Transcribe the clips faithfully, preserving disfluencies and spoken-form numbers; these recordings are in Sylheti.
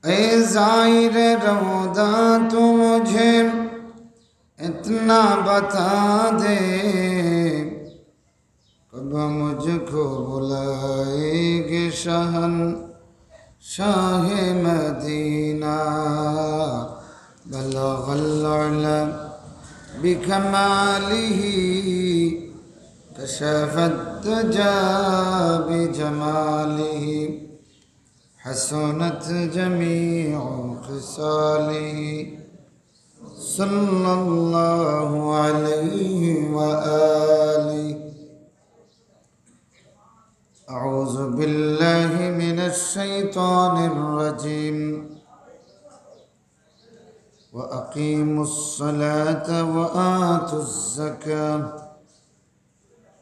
اے زائر روضہ، تو مجھے اتنا بتا دے، کب مجھ کو بلائے گے شہنشاہ مدینہ؟ بلغ العلا بکمالہ، کشف الدجی بجمالہ، حسنت جمیع خصالہ، صلی اللہ علیہ وآلہ۔ أعوذ بالله من الشيطان الرجيم. وأقيموا الصلاة وآتوا الزكاة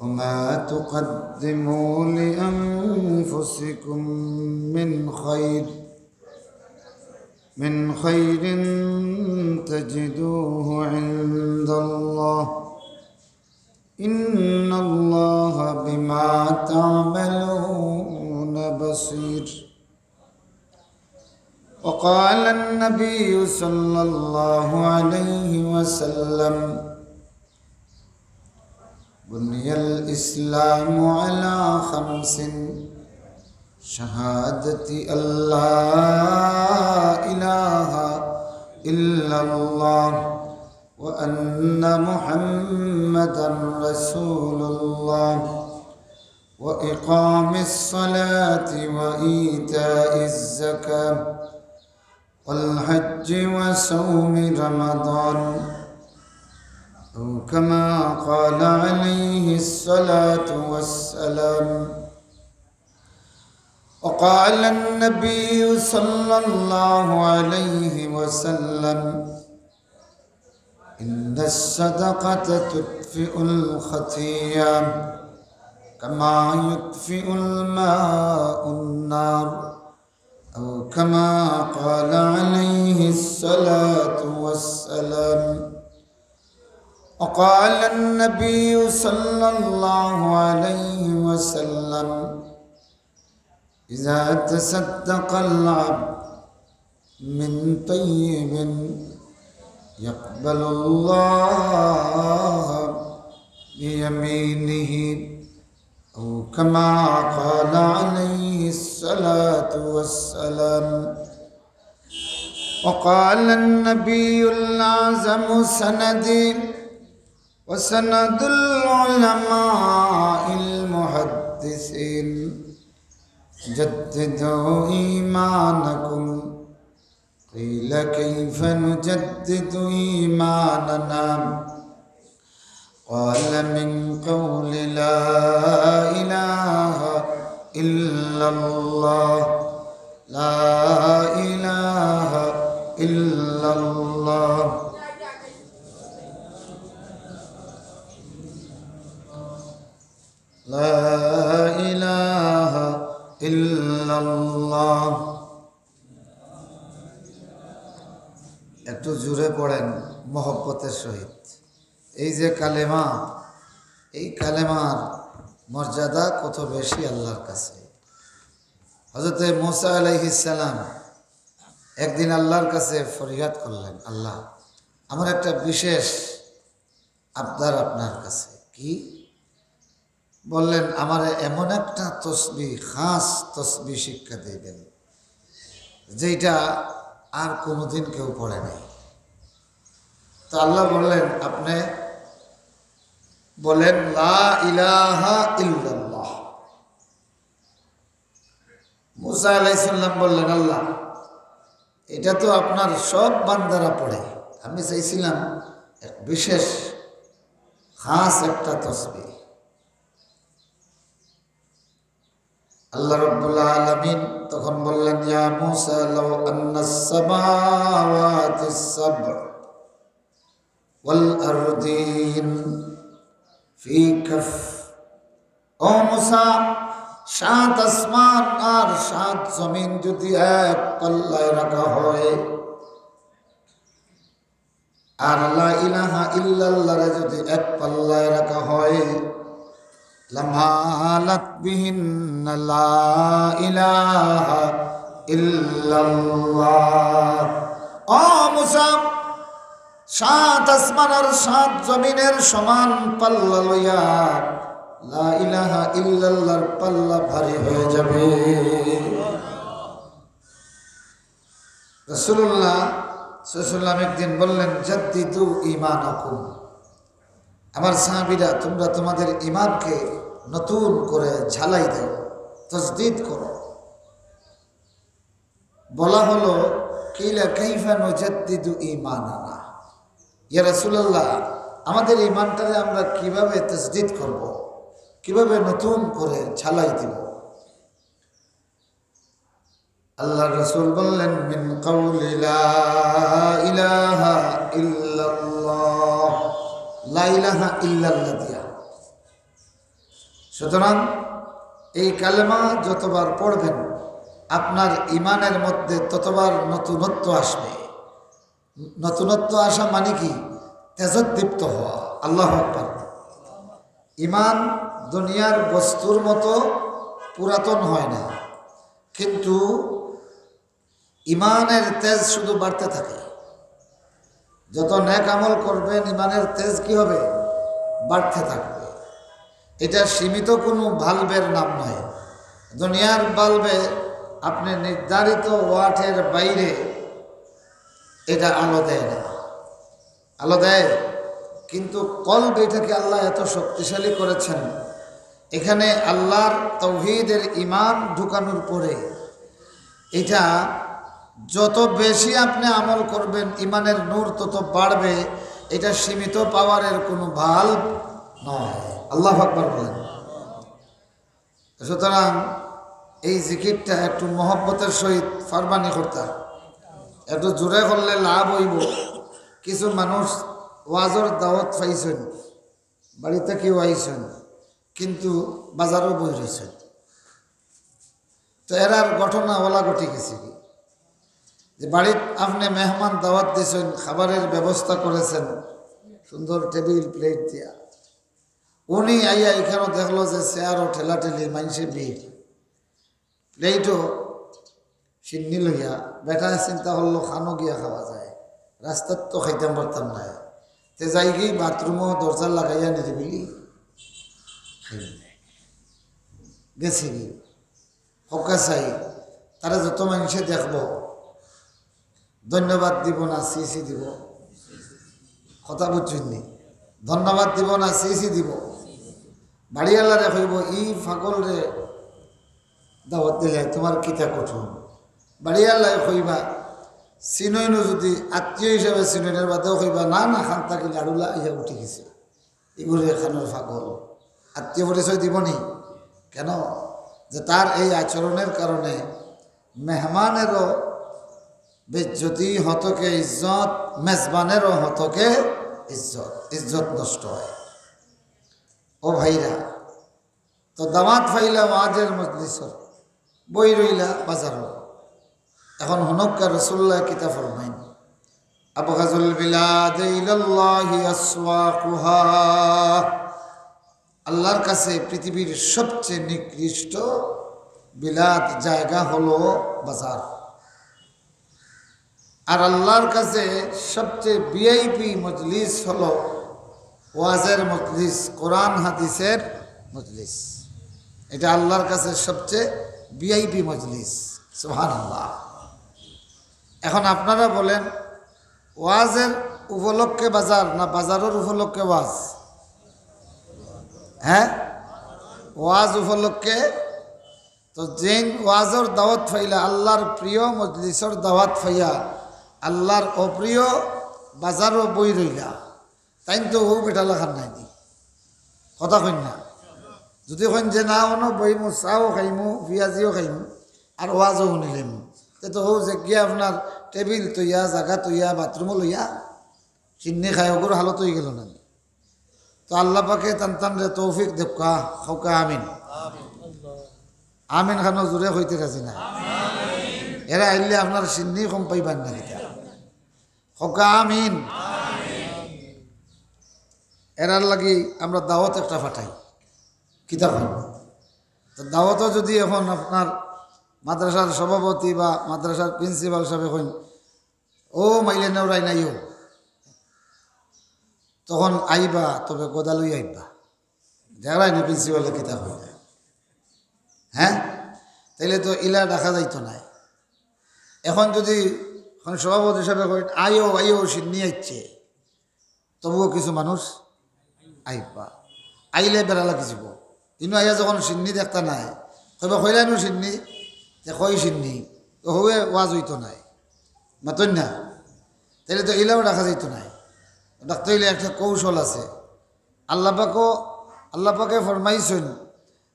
وما تقدموا لأنفسكم من خير، من خير تجدوه عند الله، إن الله بما تعملون بصير. وقال النبي صلى الله عليه وسلم: بني الإسلام على خمس، شهادة أن لا إله إلا الله وأن محمدا رسول الله، وإقام الصلاة وإيتاء الزكاة والحج وصوم رمضان، أو كما قال عليه الصلاة والسلام. وقال النبي صلى الله عليه وسلم: إن الصدقة تطفئ الخطيئة كما يطفئ الماء النار، أو كما قال عليه الصلاة والسلام. وقال النبي صلى الله عليه وسلم: إذا تصدق العبد من طيب يقبل الله بيمينه، أو كما قال عليه الصلاة والسلام. وقال النبي الأعظم سندي وسند العلماء المحدثين: جددوا إيمانكم. قيل: كيف نجدد إيماننا؟ قال: من قول لا إله إلا الله، لا إله إلا الله، لا إله إلا الله. একটু জোরে পড়েন মহব্বতের সহিত। এই যে কালেমা, এই কালেমার মর্যাদা কত বেশি আল্লাহর কাছে। হযরতে মুসা আলাইহিস সালাম একদিন আল্লাহর কাছে ফরিয়াদ করলেন, "আল্লাহ, আমার একটা বিশেষ আবদার আপনার কাছে।" "কি?" বললেন, "আমারে এমন একটা তসবিহ, খাস তসবিহ শিক্ষা দিবেন, যেটা আর কোনোদিন কেউ পড়ে নাই।" তো আল্লাহ বললেন, "আপনি বলেন, লা ইলাহা ইল্লাল্লাহ।" মুসা আলাইহিস সালাম বললেন, "আল্লাহ, এটা তো আপনার সব বান্দারা পড়ে, আমি চাইছিলাম এক বিশেষ খাস একটা তসবিহ।" আল্লাহ রাব্বুল আলামিন তখন বললেন, ইয়া মুসা, লাউ আন্নাস সামাওয়াতিস সাবআ ওয়াল আরদিন ফি কাফ। ও মুসা, সাত আসমান আর সাত জমিন যদি এক পাল্লায় রাখা হয়, আর লা ইলাহা ইল্লাল্লাহরে যদি এক পাল্লায় রাখা হয়, লামালাত বিহিন্না লা ইলাহা ইল্লাল্লাহ। ও মুসা, সাত আসমান আর সাত জমিনের সমান পাল্লা লইয়া লা ইলাহা ইল্লাল্লাহর পাল্লা ভারী হয়ে যাবে। রাসূলুল্লাহ সাল্লাল্লাহু আলাইহি ওয়াসাল্লাম একদিন বললেন, "জাদ্দিদু ঈমানাকুম।" আমার সাহাবীরা, তোমরা তোমাদের ঈমানকে নতুন করে ঝালাই দাও, তাজদীদ করো। বলা হলো, "কিলা কাইফা নুজাদ্দিদু ঈমানানা?" ইয়া রাসূলুল্লাহ, আমাদের ঈমানটারে আমরা কিভাবে তাজদীদ করব, কিভাবে নতুন করে ঝালাই দিব? আল্লাহর রাসূল বললেন, "মিন কাউলি লা ইলাহা ইল্লাল্লাহ।" লা ইলাহা ইল্লাল্লাহ দিয়া। সুতরাং এই কালেমা যতবার পড়বেন, আপনার ঈমানের মধ্যে ততবার নতুনত্ব আসবে। নতুনত্ব আসা মানে কি? তেজোদ্দীপ্ত হওয়া। আল্লাহু আকবার। ঈমান দুনিয়ার বস্তুর মতো পুরাতন হয় না, কিন্তু ঈমানের তেজ শুধু বাড়তে থাকে। যত নেক আমল করবেন, ঈমানের তেজ কি হবে? বাড়তে থাকবে। এটা সীমিত কোনো বাল্বের নাম নয়। দুনিয়ার বাল্বে আপনি নির্ধারিত ওয়াটের বাইরে এটা আলো দেয় না, আলো দেয়, কিন্তু কলব এটাকে আল্লাহ এত শক্তিশালী করেছেন, এখানে আল্লাহর তৌহিদের ঈমান ঢুকানোর পরে এটা যত বেশি আপনি আমল করবেন, ঈমানের নূর তত বাড়বে। এটা সীমিত পাওয়ারের কোনো বাল্ব নয়। আল্লাহু আকবার বলেন। সুতরাং এই জিকিরটা একটু মহব্বতের সহিত ফারবানি করতা, একটু জোরে করলে লাভ হইব। কিছু মানুষ ওয়াজর দাওয়াত পাইছেন, বাড়িতে কেউ আইছেন, কিন্তু বাজারও বই রয়েছেন। তো এরার ঘটনা ওলা ঘটি গেছে কি, যে বাড়িত আপনি মেহমান দাওয়াত দিয়েছেন, খাবারের ব্যবস্থা করেছেন, সুন্দর টেবিল প্লেট দিয়া, উনি আইয়া এখানে দেখলো যে চেয়ারও ঠেলাঠেলি, মানুষে ভিড়, প্লেটও শিন্নি লইয়া। বেটায় চিন্তা করলো, খানো গিয়া খাওয়া যায়, রাস্তাত তো খাইতাম পারতাম না। তে যাই গিয়া বাথরুমও দরজা লাগাইয়া নিরিবিলি খাইল। গেছে গি হকা চাই, তারা যত মানুষে দেখবো, ধন্যবাদ দিব না সিসি দিব? কথা বুঝছেন নি? ধন্যবাদ দিব না সিসি দিব? বাড়িওয়ালারে কইব, "ই পাগলরে দাওয়াত দিলে তোমার কিতা কঠিন?" বাড়িওয়ালায় কইবা, চিনইনও যদি আত্মীয় হিসাবে চিনইনের বাদেও কইবা, "না, না, খান থাকি লাড়ুলা আইয়া উঠি গেছে।" এগুলো এখানোর পাগল। আত্মীয় পরিচয় দিবনি? কেন? যে তার এই আচরণের কারণে মেহমানেরও বেইজ্জতি, হতকে ইজ্জত, মেজবানেরও হতকে ইজ্জত, ইজ্জত নষ্ট হয়। ও ভাইরা, তো দাওয়াত পাইলা ওয়াজের মজলিসর, বই রইলা বাজারও। এখন হুনক্কা রসুল্লাহ কিতা ফরমাইন, "আবগাজুল বিলাদে ইলাল্লাহি আসওয়াকুহা।" আল্লাহর কাছে পৃথিবীর সবচেয়ে নিকৃষ্ট বিলাদ জায়গা হলো বাজার। আর আল্লাহর কাছে সবচেয়ে ভিআইপি মজলিস হলো ওয়াজের মজলিস, কোরআন হাদিসের মজলিস। এটা আল্লাহর কাছে সবচেয়ে ভিআইপি মজলিস। সুবহানাল্লাহ। এখন আপনারা বলেন, ওয়াজের উপলক্ষে বাজার না বাজারের উপলক্ষে ওয়াজ? হ্যাঁ, ওয়াজ উপলক্ষে। তো যেইন ওয়াজর দাওয়াত পাইলা, আল্লাহর প্রিয় মজলিসর দাওয়াত পাইয়া, আল্লাহর অপ্রিয় বাজারও বই রইলা, তাইন তো হউ বেটা লাখান নায় নি। কথা কইন না? যদি কইন যে, "না, অনো বইমু, চাও খাইমু, পিয়াজিও খাইমু, আর ওয়াজও হুনিলিমু," তে তো হউ যে গিয়া আপনার টেবিল তৈয়া, জাগা তৈয়া, বাথরুমও লইয়া, চিন্নি খায়, ওগুর হালত হয়ে গেল না নি? তো আল্লাহ পাকে তান তানরে তৌফিক দেউক্কা, কউক্কা আমিন। আমিন খানো জোরে কইতে রাজি না। এরা আইলে আপনার সিন্নি কম পাইবার না কিতা? কউক্কা আমিন। এরার লাগি আমরা দাওয়াত একটা পাঠাই, কিতা কইন? তো দাওয়াতও যদি এখন আপনার মাদ্রাসার সভাপতি বা মাদ্রাসার প্রিন্সিপাল সাহেব কইন, "ও মাইলে নেওরাই নাইও, তখন আইবা, তবে গদা লই আইবা।" দেখরায় নি প্রিন্সিপালে কিতা কইলা? হ্যাঁ, তাইলে তো ইলা ডাকা যাইতো নায়। এখন যদি এখন সভাপতি সাহেব কইন, "আইও, আইও, শিন্নি আইছে", তবুও কিছু মানুষ আইবা। আইলে বেড়া লাগি যাব। ইনো আইয়া যখন শিন্নি দেখতা নায়, কইবা, "কইলায় নু শিন্নি, তে কই শিন্নি?" তো হউয়ে ওয়াজ অইতো নায়, মাতইন না? তাইলে তো ইলাও ডাকা যাইতো নায়। ডাকতে অইলে একটা কৌশল আছে। আল্লাহ পাকও, আল্লাহ পাকে ফরমাইছইন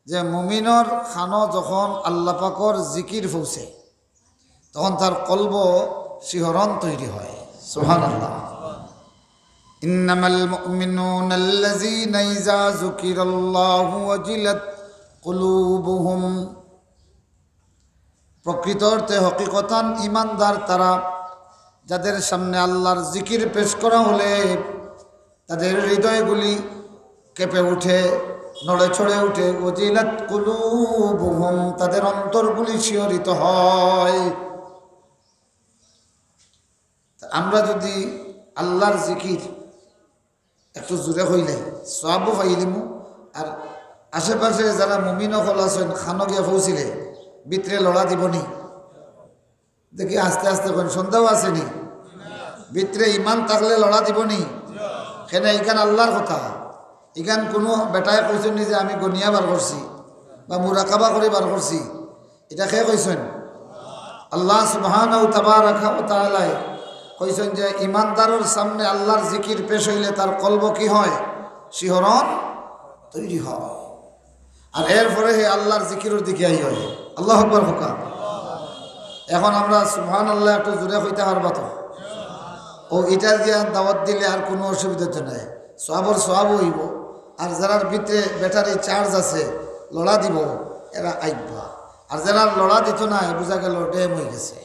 যে মুমিনর কানো যখন আল্লাহ পাকর জিকির পৌঁছে, তখন তার কলবো শিহরণ তৈরি হয়। সুবহানাল্লাহ। إنما المؤمنون الذين إذا ذكر الله وجلت قلوبهم। প্রকৃত অর্থে হকিকতান ইমানদার তারা, যাদের সামনে আল্লাহর জিকির পেশ করা হলে তাদের হৃদয়গুলি কেঁপে উঠে, নড়ে চড়ে উঠে। ওজিলাত কুলুবুহুম, তাদের অন্তরগুলি শিহরিত হয়। তা আমরা যদি আল্লাহর জিকির একটু জোরে কইলে সওয়াবও পাইলিমু, আর আশেপাশে যারা মুমিন অকল আছইন, কানো গিয়া পৌঁছিলে ভিতরে লড়া দিবনি? দেখি আস্তে আস্তে কইন, সন্দেহ আছে নি? ভিতরে ইমান থাকলে লড়া দিবনি? কেনে ইখান আল্লাহর কথা, ইখান কুনু বেটায় কইছইন নি যে আমি গনিয়া বার করছি বা মুরাকাবা করি বার করছি? ইটা কে কইছইন? আল্লাহ সুবহানাহু তাবারাকা ওয়া তাআলায় কইছইন যে ইমানদারর সামনে আল্লাহর জিকির পেশ অইলে তার কলবো কি হয়? শিহরণ তৈরি হয়। আর এরপরে হে আল্লাহর জিকিরর দিকে আই হয়। আল্লাহু আকবার কউক্কা। এখন আমরা সুবহানাল্লাহ একটু জোরে কইতা পারবা তো? ও, ইটা দিয়া দাওয়াত দিলে আর কুনু অসুবিধা তো নাই, সওয়াবর সওয়াব অইবো। আর যারার ভিতরে ব্যাটারি চার্জ আছে, লড়া দিবো, এরা আইবা। আর যারার লড়া দিতো নায়, বুঝা গেল ড্যাম অই গেছে।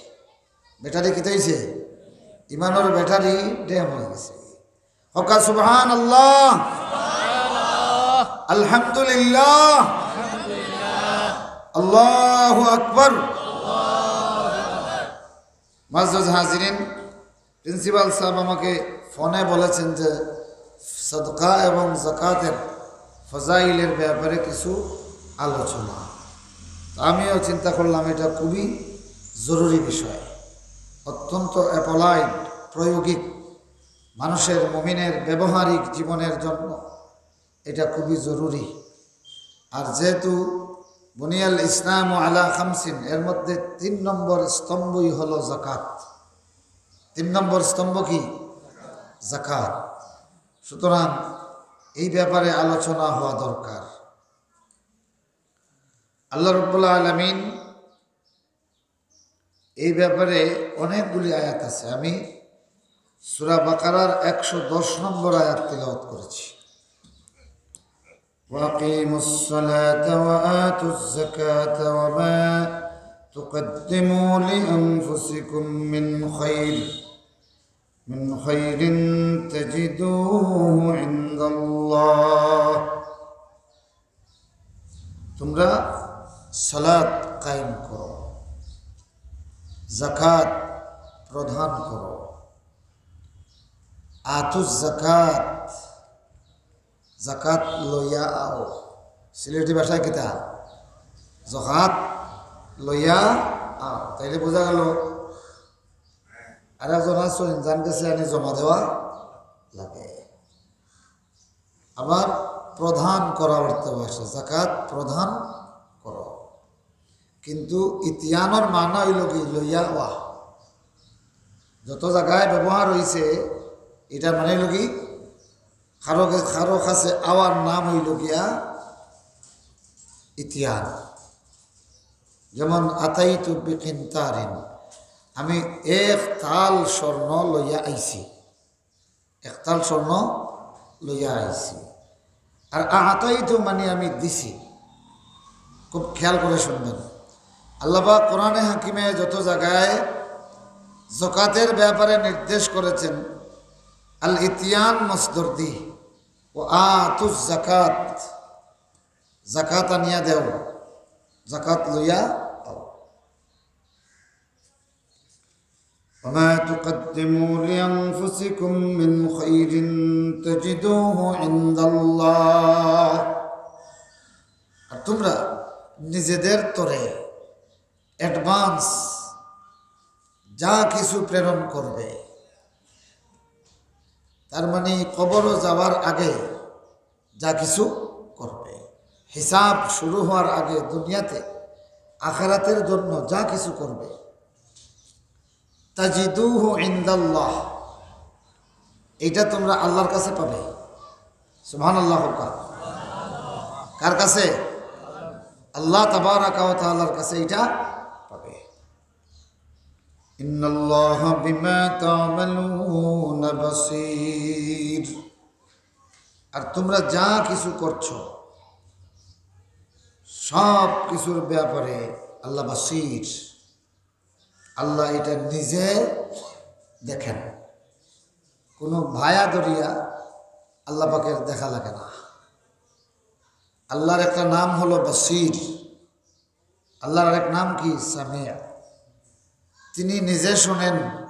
ব্যাটারি কিতা অইছে? ইমানর ব্যাটারি ড্যাম অই গেছে। কউক্কা সুবহানাল্লাহ, আলহামদুলিল্লাহ, আল্লাহু আকবার। মুআজ্জাজ হাজিরিন, প্রিন্সিপাল সাহেব আমাকে ফোনে বলেছেন যে সদকা এবং যাকাতের ফজাইলের ব্যাপারে কিছু আলোচনা। তো আমিও চিন্তা করলাম এটা খুবই জরুরি বিষয়, অত্যন্ত অ্যাপ্লাইড, প্রায়োগিক, মানুষের, মুমিনের ব্যবহারিক জীবনের জন্য এটা খুবই জরুরি। আর যেহেতু বুনিয়াল ইসলামু আলা খামসিন, এর মধ্যে তিন নম্বর স্তম্ভই হলো যাকাত। তিন নম্বর স্তম্ভ কি? যাকাত। সুতরাং এই ব্যাপারে আলোচনা হওয়া দরকার। আল্লাহ রাব্বুল আলামিন এই ব্যাপারে অনেকগুলি আয়াত আছে। আমি সূরা বাকারার একশো দশ নম্বর আয়াত তিলাওয়াত করেছি। وأقيموا الصلاة وآتوا الزكاة وما تقدموا لأنفسكم من خير من خير تجدوه عند الله। তোমরা সালাত কায়েম করো, যাকাত প্রদান করো, আতুজ যাকাত, যাকাত লইয়া আও। সিলেটি ভাষায় কিতা? যাকাত লইয়া আও। তাইলে বুঝা গেল, আর একজন আছইন, যান গেছে আনি জমা দেওয়া লাগে। আবার প্রদান করা অর্থ আছে, যাকাত প্রদান করো। কিন্তু ইতিয়ানর মানা অইল কি? লইয়া আওয়া। যত জাগায় ব্যবহার অইছে, ইটা মানে অইল কি? কারো গে-, কারো কাছে আওয়ার নাম অইল গিয়া ইতিয়ান। যেমন, আতাইতু বিকিনতারিন, আমি এক তাল স্বর্ণ লইয়া আইছি। এক তাল স্বর্ণ লইয়া আইছি। আর আতাইতু মানে আমি দিছি। খুব খেয়াল করে শুনবেন, আল্লাহ পাক কোরআনে হাকিমে যত জাগায় যাকাতের ব্যাপারে নির্দেশ করেছেন, আল ইতিয়ান মসদর দি, ও আতুজ যাকাত, যাকাত আনিয়া দেও, যাকাত লইয়া আও। وما تقدموا لأنفسكم من خير تجدوه عند الله। আর তোমরা নিজেদের তরে অ্যাডভান্স যা কিছু প্রেরণ করবে, তার মানে কবরও যাওয়ার আগে যা কিছু করবে, হিসাব শুরু হওয়ার আগে দুনিয়াতে আখেরাতের জন্য যা কিছু করবে, তাজিদুহু ইনদাল্লাহ, এইটা তোমরা আল্লাহর কাছে পাবে। সুবহানাল্লাহ। কার কাছে? আল্লাহ তাবারাকা ওয়া তাআলার কাছে এইটা পাবে। ইন্নাল্লাহা বিমা তা'মালুনা বাসীর। আর তোমরা যা কিছু করছো, সব কিছুর ব্যাপারে আল্লাহ বাসীর। আল্লাহ এটা নিজে দেখেন। কোনো ভায়া ধরিয়া আল্লাহ পাকের দেখা লাগে না। আল্লাহর একটা নাম হলো বাসীর, আল্লাহর আরেক নাম কি? সামিয়া। তিনি নিজে শুনেন,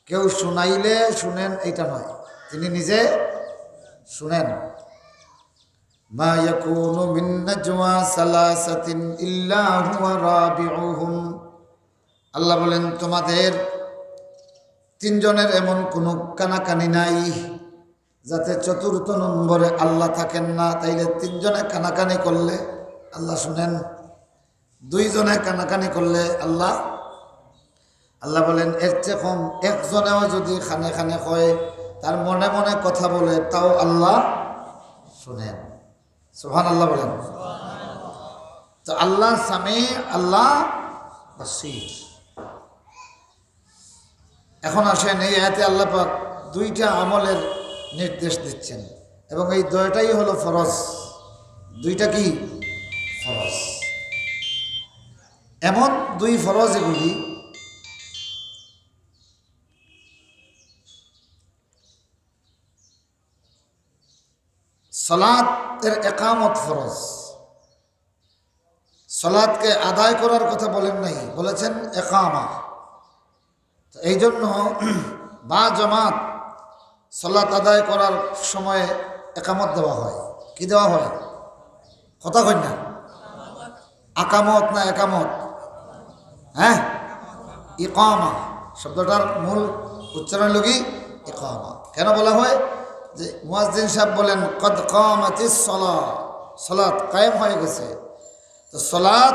কেউ শুনাইলে শুনেন এইটা নয়, তিনি নিজে শুনেন। মা ইয়াকুনু মিন নাজওয়া সালাসাতিন ইল্লা হুয়া রাবিউহুম। আল্লাহ বলেন, তোমাদের তিনজনের এমন কোনো কানাকানি নাই যাতে চতুর্থ নম্বরে আল্লাহ থাকেন না। তাইলে তিনজনে কানাকানি করলে আল্লাহ শুনেন, দুইজনে কানাকানি করলে আল্লাহ, আল্লাহ বলেন, এর চেয়ে কম একজনেও যদি কানে কানে কয়, তার মনে মনে কথা বলে, তাও আল্লাহ শুনেন। সুবহানাল্লাহ বলেন। তো আল্লাহ সামি, আল্লাহ বাসীর। এখন আসেন, এই আয়াতে আল্লাহ পাক দুইটা আমলের নির্দেশ দিচ্ছেন, এবং এই দুইটাই হলো ফরজ। দুইটা কি? ফরজ। এমন দুই ফরজ এগুলি, সালাতের একামত ফরজ। সালাতকে আদায় করার কথা বলেন নাই, বলেছেন একামা। তো এই জন্য বা জামাত সালাত আদায় করার সময় একামত দেওয়া হয়। কি দেওয়া হয়? কথা কই না? আকামত না একামত? হ্যাঁ, ইকামা শব্দটার মূল উচ্চারণ হলো কি? ইকামা। কেন বলা হয় যে মুয়াজ্জিন সাহেব বলেন, "কদ কামাতিস সালাহ", সালাত কায়েম হয়ে গেছে। তো সালাত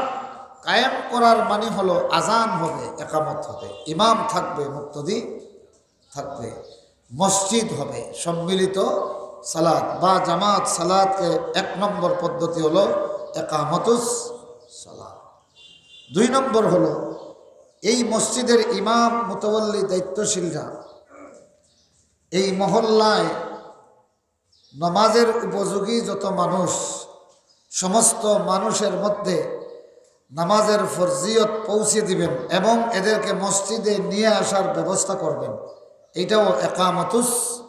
কায়েম করার মানে হলো আজান হবে, একামত হবে, ইমাম থাকবে, মুক্তাদি থাকবে, মসজিদ হবে, সম্মিলিত সালাত বা জামাত সালাতকে এক নম্বর পদ্ধতি হলো একামতুস সালাত। দুই নম্বর হলো এই মসজিদের ইমাম, মুতাওয়াল্লি, দায়িত্বশীলরা এই মহল্লায় নামাজের উপযোগী যত মানুষ, সমস্ত মানুষের মধ্যে নামাজের ফরজিয়ত পৌঁছে দিবেন এবং এদেরকে মসজিদে নিয়ে আসার ব্যবস্থা করবেন। এটাও একামতুস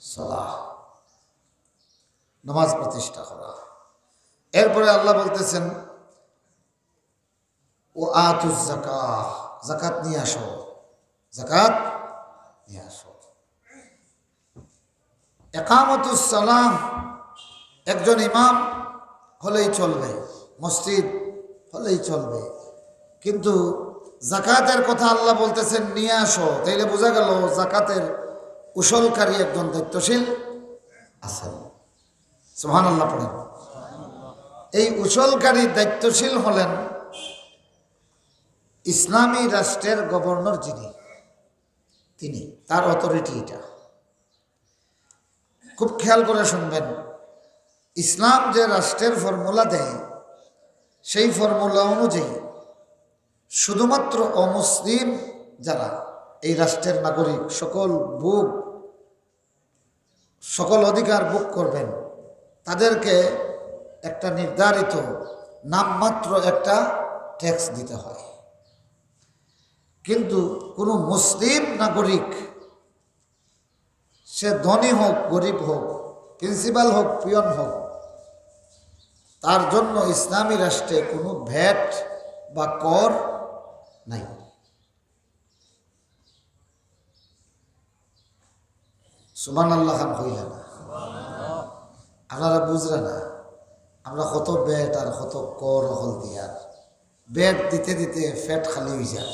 সালাহ, নামাজ প্রতিষ্ঠা করা। এরপরে আল্লাহ বলতেছেন, "ও আতুজ জাকাহ", জাকাত নিয়ে আসো, জাকাত নিয়ে আসো। একামতুস সালাহ একজন ইমাম হলেই চলবে, মসজিদ হলেই চলবে, কিন্তু জাকাতের কথা আল্লাহ বলতেছেন, "নিয়ে আসো", তাইলে বোঝা গেল জাকাতের উসুলকারী একজন দায়িত্বশীল আছেন। সুবহানাল্লাহ পড়েন। এই উসুলকারী দায়িত্বশীল হলেন ইসলামী রাষ্ট্রের গভর্নর যিনি, তিনি, তার অথরিটি এটা। খুব খেয়াল করে শুনবেন, ইসলাম যে রাষ্ট্রের ফর্মুলা দেয়, সেই ফর্মুলা অনুযায়ী শুধুমাত্র অমুসলিম যারা এই রাষ্ট্রের নাগরিক, সকল ভোগ, সকল অধিকার ভোগ করবেন, তাদেরকে একটা নির্ধারিত নামমাত্র একটা ট্যাক্স দিতে হয়। কিন্তু কোনো মুসলিম নাগরিক, সে ধনী হোক, গরিব হোক, প্রিন্সিপাল হোক, পিয়ন হোক, তার জন্য ইসলামী রাষ্ট্রে কোনো ভ্যাট বা কর নাই। সুবহানাল্লাহ খান কইলা না? আপনারা বুঝরা না? আমরা কত ব্যাট আর কত কর অকল দিয়ার, ব্যাট দিতে দিতে পেট খালি অই যায়।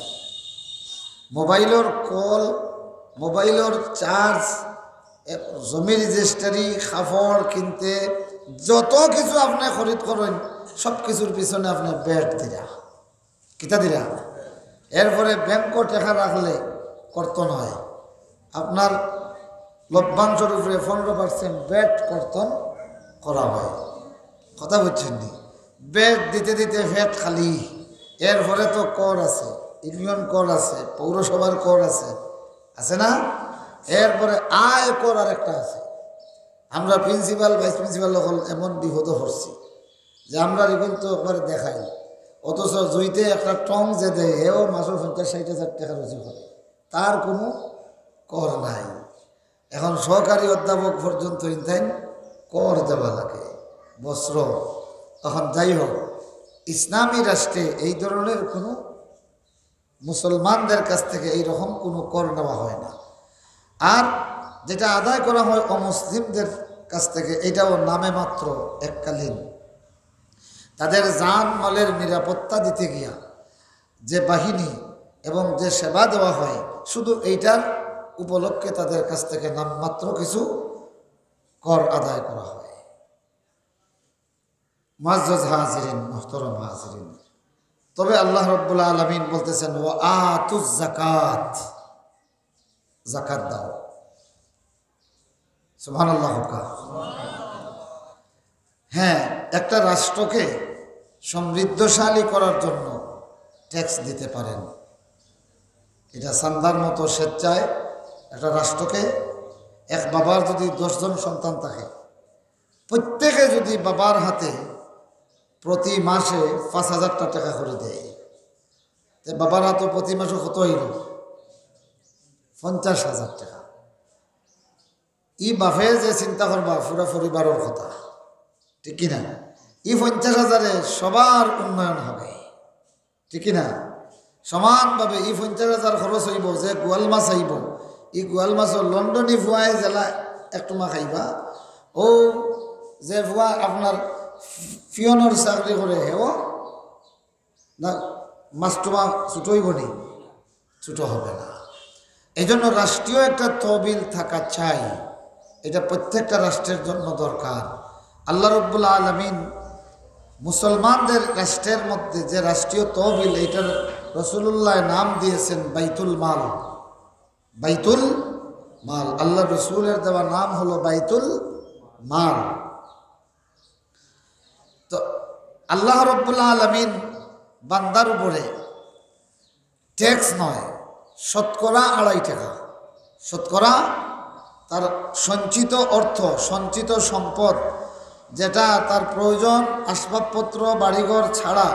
মোবাইলর কল, মোবাইলর চার্জ, এ, জমি রেজিস্ট্রি, কাপড় কিনতে, যত কিছু আপনে খরিদ করইন, সব কিছুর পিছনে আপনে ব্যাট দিরা। কিতা দিরা? এরপরে ব্যাংকো টেকা রাখলে কর্তন অয়। আপনার লভ্যাংশর উপরে পনেরো পার্সেন্ট ব্যাট কর্তন করা অয়। কথা বুঝছইন নি? ব্যাট দিতে দিতে পেট খালি। এরপরে তো কর আছে, ইউনিয়ন কর আছে, পৌরসভার কর আছে, আছে না? এরপরে আয় কর আরেকটা আছে। আমরা প্রিন্সিপাল, ভাইস প্রিন্সিপাল অকল এমন বিপদো পড়ছি যে আমরার ইগুন তো একবারে দেখাই, অথচ জুইতে একটা টং যে দেয়, হেও মাসো পঞ্চাশ ষাইট হাজার টেকা রুজি করে, তার কুনু কর নাই। এখন সহকারী অধ্যাপক পর্যন্ত ইনতাইন কর দেওয়া লাগে, বস্ত্র। তখন যাই হোক, ইসলামী রাষ্ট্রে এই ধরনের কুনু মুসলমানদের কাছ থেকে এই রকম কুনু কর নেওয়া হয় না। আর যেটা আদায় করা হয় অমুসলিমদের কাছ থেকে, এটাও নামে মাত্র এককালীন। তাদের জান মালের নিরাপত্তা দিতে গিয়া যে বাহিনী এবং যে সেবা দেওয়া হয়, শুধু এইটার উপলক্ষে তাদের কাছ থেকে নামমাত্র কিছু কর আদায় করা হয়। মুআজ্জাজ হাজিরিন, মুহতারাম হাজিরিন, তবে আল্লাহ রাব্বুল আলামিন বলতেছেন, "ওয়া আতুজ যাকাত", যাকাত দাও। সুবহানাল্লাহ কউক্কা। হ্যাঁ, একটা রাষ্ট্রকে সমৃদ্ধশালী করার জন্য ট্যাক্স দিতে পারেন। এটা চান্দার মতো স্বেচ্ছায় একটা রাষ্ট্রকে, এক বাবার যদি দশ জন সন্তান থাকে, প্রত্যেকে যদি বাবার হাতে প্রতি মাসে পাঁচ হাজারটা টেকা করে দেয়, তে বাবার হাতে প্রতি মাসে কত অইল? পঞ্চাশ হাজার টেকা। ই বাপে যে চিন্তা করবা পুরা পরিবারর কথা, ঠিক কি না? ই পঞ্চাশ হাজারে সবার উন্নয়ন হবে, ঠিক কি না? সমানভাবে ই পঞ্চাশ হাজার খরচ অইবো, যে গোয়াল মাছ আইবো, ই গোয়াল মাছও লন্ডনী ফুয়ায় যেলা একটুমা খাইবা, অউ যে ফুয়া আপনার পিয়নর চাকরি করে, হেও না, মাছ টুমা ছোট অইবো নি? ছোট হবে না। এই জন্য রাষ্ট্রীয় একটা তহবিল থাকা চাই, এটা প্রত্যেকটা রাষ্ট্রের জন্য দরকার। আল্লাহ রাব্বুল আলামিন মুসলমানদের রাষ্ট্রের মধ্যে যে রাষ্ট্রীয় তহবিল, এইটার রাসূলুল্লাহ নাম দিয়েছেন বাইতুল মাল। বাইতুল মাল, আল্লাহ রসুলের দেওয়া নাম হলো বাইতুল মাল। তো আল্লাহ রাব্বুল আলামিন বান্দার উপরে ট্যাক্স নয়, শতকরা আড়াই টাকা, শতকরা তার সঞ্চিত অর্থ, সঞ্চিত সম্পদ, যেটা তার প্রয়োজন, আসবাবপত্র, বাড়িঘর ছাড়া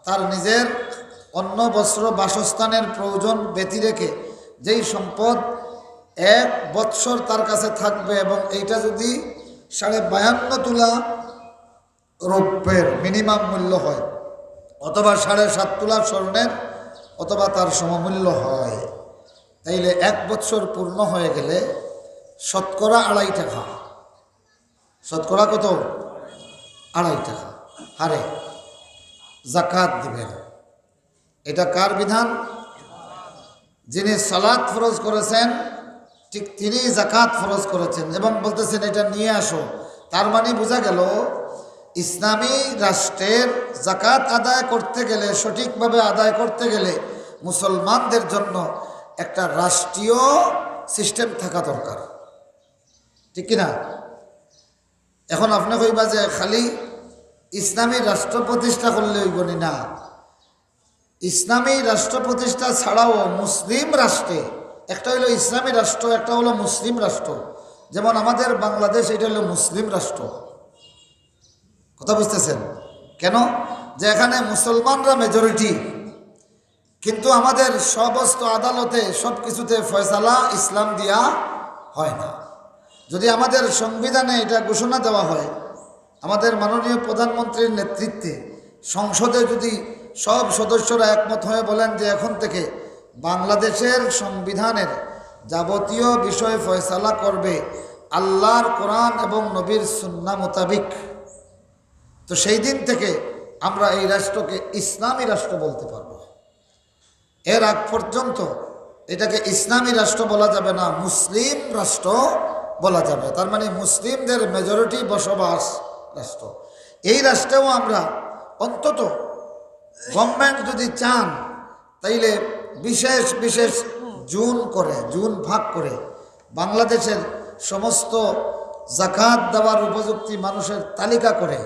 তার নিজের অন্ন, বস্ত্র, বাসস্থানের প্রয়োজন ব্যতি রেখে যেই সম্পদ এক বৎসর তার কাছে থাকবে, এবং এইটা যদি সাড়ে বায়ান্ন তুলা রৌপ্যের মিনিমাম মূল্য হয়, অথবা সাড়ে সাত তুলা স্বর্ণের, অথবা তার সমমূল্য হয়, তাইলে এক বৎসর পূর্ণ হয়ে গেলে শতকরা আড়াই টাকা, শতকরা কত? আড়াই টাকা হারে জাকাত দিবেন। এটা কার বিধান? যিনি সালাত ফরজ করেছেন, ঠিক তিনি জাকাত ফরজ করেছেন এবং বলতেছেন, "এটা নিয়ে আসো।" তার মানে বোঝা গেল, ইসলামী রাষ্ট্রের জাকাত আদায় করতে গেলে, সঠিকভাবে আদায় করতে গেলে মুসলমানদের জন্য একটা রাষ্ট্রীয় সিস্টেম থাকা দরকার, ঠিক কি না? এখন আপনে কইবা যে খালি ইসলামী রাষ্ট্র প্রতিষ্ঠা করলে অইবো নি? না, ইসলামী রাষ্ট্র প্রতিষ্ঠা ছাড়াও মুসলিম রাষ্ট্রে, একটা হইলো ইসলামী রাষ্ট্র, একটা হলো মুসলিম রাষ্ট্র। যেমন আমাদের বাংলাদেশ, এটা হলো মুসলিম রাষ্ট্র। কথা বুঝতেছেন? কেন? যে এখানে মুসলমানরা মেজরিটি, কিন্তু আমাদের সমস্ত আদালতে সব কিছুতে ফয়সালা ইসলাম দিয়া হয় না। যদি আমাদের সংবিধানে এটা ঘোষণা দেওয়া হয়, আমাদের মাননীয় প্রধানমন্ত্রীর নেতৃত্বে সংসদে যদি সব সদস্যরা একমত হয়ে বলেন যে এখন থেকে বাংলাদেশের সংবিধানের যাবতীয় বিষয় ফয়সালা করবে আল্লাহর কোরআন এবং নবীর সুন্নাহ মোতাবিক। তো সেই দিন থেকে আমরা এই রাষ্ট্রকে ইসলামী রাষ্ট্র বলতে পারবো। এর আগ পর্যন্ত এটাকে ইসলামী রাষ্ট্র বলা যাবে না, মুসলিম রাষ্ট্র বলা যাবে। তার মানে মুসলিমদের মেজরিটি বসবাস রাষ্ট্র। এই রাষ্ট্রেও আমরা অন্তত গভর্নমেন্ট যদি চান, তাইলে বিশেষ বিশেষ জোন করে, জোন ভাগ করে বাংলাদেশের সমস্ত জাকাত দেওয়ার উপযুক্তি মানুষের তালিকা করে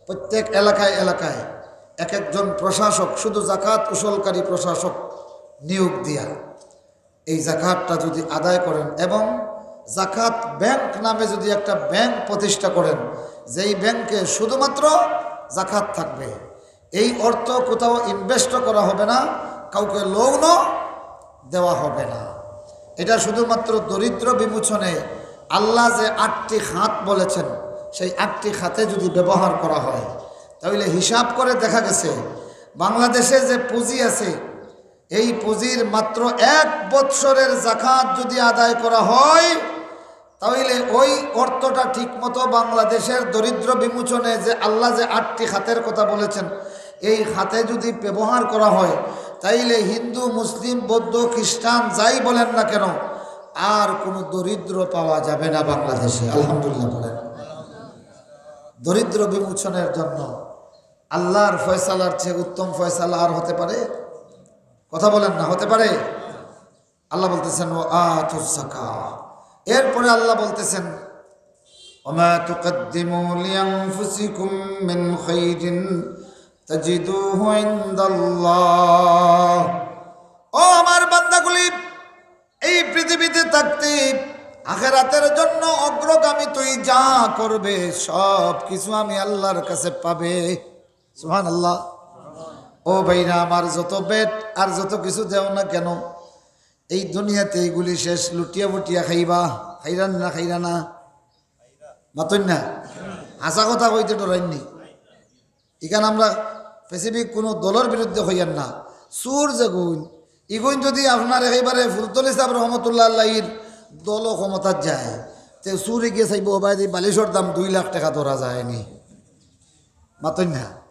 প্রত্যেক এলাকায় এলাকায় এক একজন প্রশাসক, শুধু জাকাত উসুলকারী প্রশাসক নিয়োগ দিয়া এই জাকাতটা যদি আদায় করেন এবং জাকাত ব্যাংক নামে যদি একটা ব্যাংক প্রতিষ্ঠা করেন, যেই ব্যাংকে শুধুমাত্র জাকাত থাকবে, এই অর্থ কোথাও ইনভেস্টও করা হবে না, কাউকে লোনও দেওয়া হবে না। এটা শুধুমাত্র দরিদ্র বিমোচনে আল্লাহ যে আটটি খাত বলেছেন, সেই আটটি খাতে যদি ব্যবহার করা হয়, তাহলে হিসাব করে দেখা গেছে বাংলাদেশে যে পুঁজি আছে, এই পুঁজির মাত্র এক বৎসরের জাকাত যদি আদায় করা হয়, তাহলে ওই অর্থটা ঠিকমতো বাংলাদেশের দরিদ্র বিমোচনে যে আল্লাহ যে আটটি খাতের কথা বলেছেন, এই খাতে যদি ব্যবহার করা হয়, তাইলে হিন্দু, মুসলিম, বৌদ্ধ, খ্রিস্টান যাই বলেন না কেন, আর কোনো দরিদ্র পাওয়া যাবে না বাংলাদেশে। আলহামদুলিল্লাহ বলেন। দরিদ্র বিমোচনের জন্য আল্লাহর ফয়সালার চেয়ে উত্তম ফয়সালা আর হতে পারে? কথা বলেন না, হতে পারে? আল্লাহ বলতেছেন, "ওয়া আতুজ যাকাত।" এরপরে আল্লাহ বলতেছেন, "ওয়া মা তুকাদ্দিমু লিআনফুসিকুম মিন খাইরিন তাজিদুহু ইনদাল্লাহ।" ও আমার বান্দাগুলি, এই পৃথিবীতে থাকতে আখেরাতের জন্য অগ্রগামী তুই যা করবে, সব কিছু আমি আল্লাহর কাছে পাবে। সুবহানাল্লাহ। ও ভাইরা আমার, যত বেট আর যত কিছু দেও না কেন, এই দুনিয়াতে এইগুলি শেষ, লুটিয়া বুটিয়া খাইবা, খাইরান না, খাইরা না? মাতইন না? হাছা কথা কইতে ডরাইননি। ইখান আমরা স্পেসিফিক কোনো দলর বিরুদ্ধে কইয়ার না। চুর যেগুইন, ইগুইন যদি আপনার একেবারে ফুলতলি সাহেব রহমতুল্লাহ আল্লাহর দলও ক্ষমতাত যায়, তে চুরে গিয়া চাইবো, "ও ভাই, এই বালিশর দাম দুই লাখ টেকা ধরা যায়নি।" মাতইন না?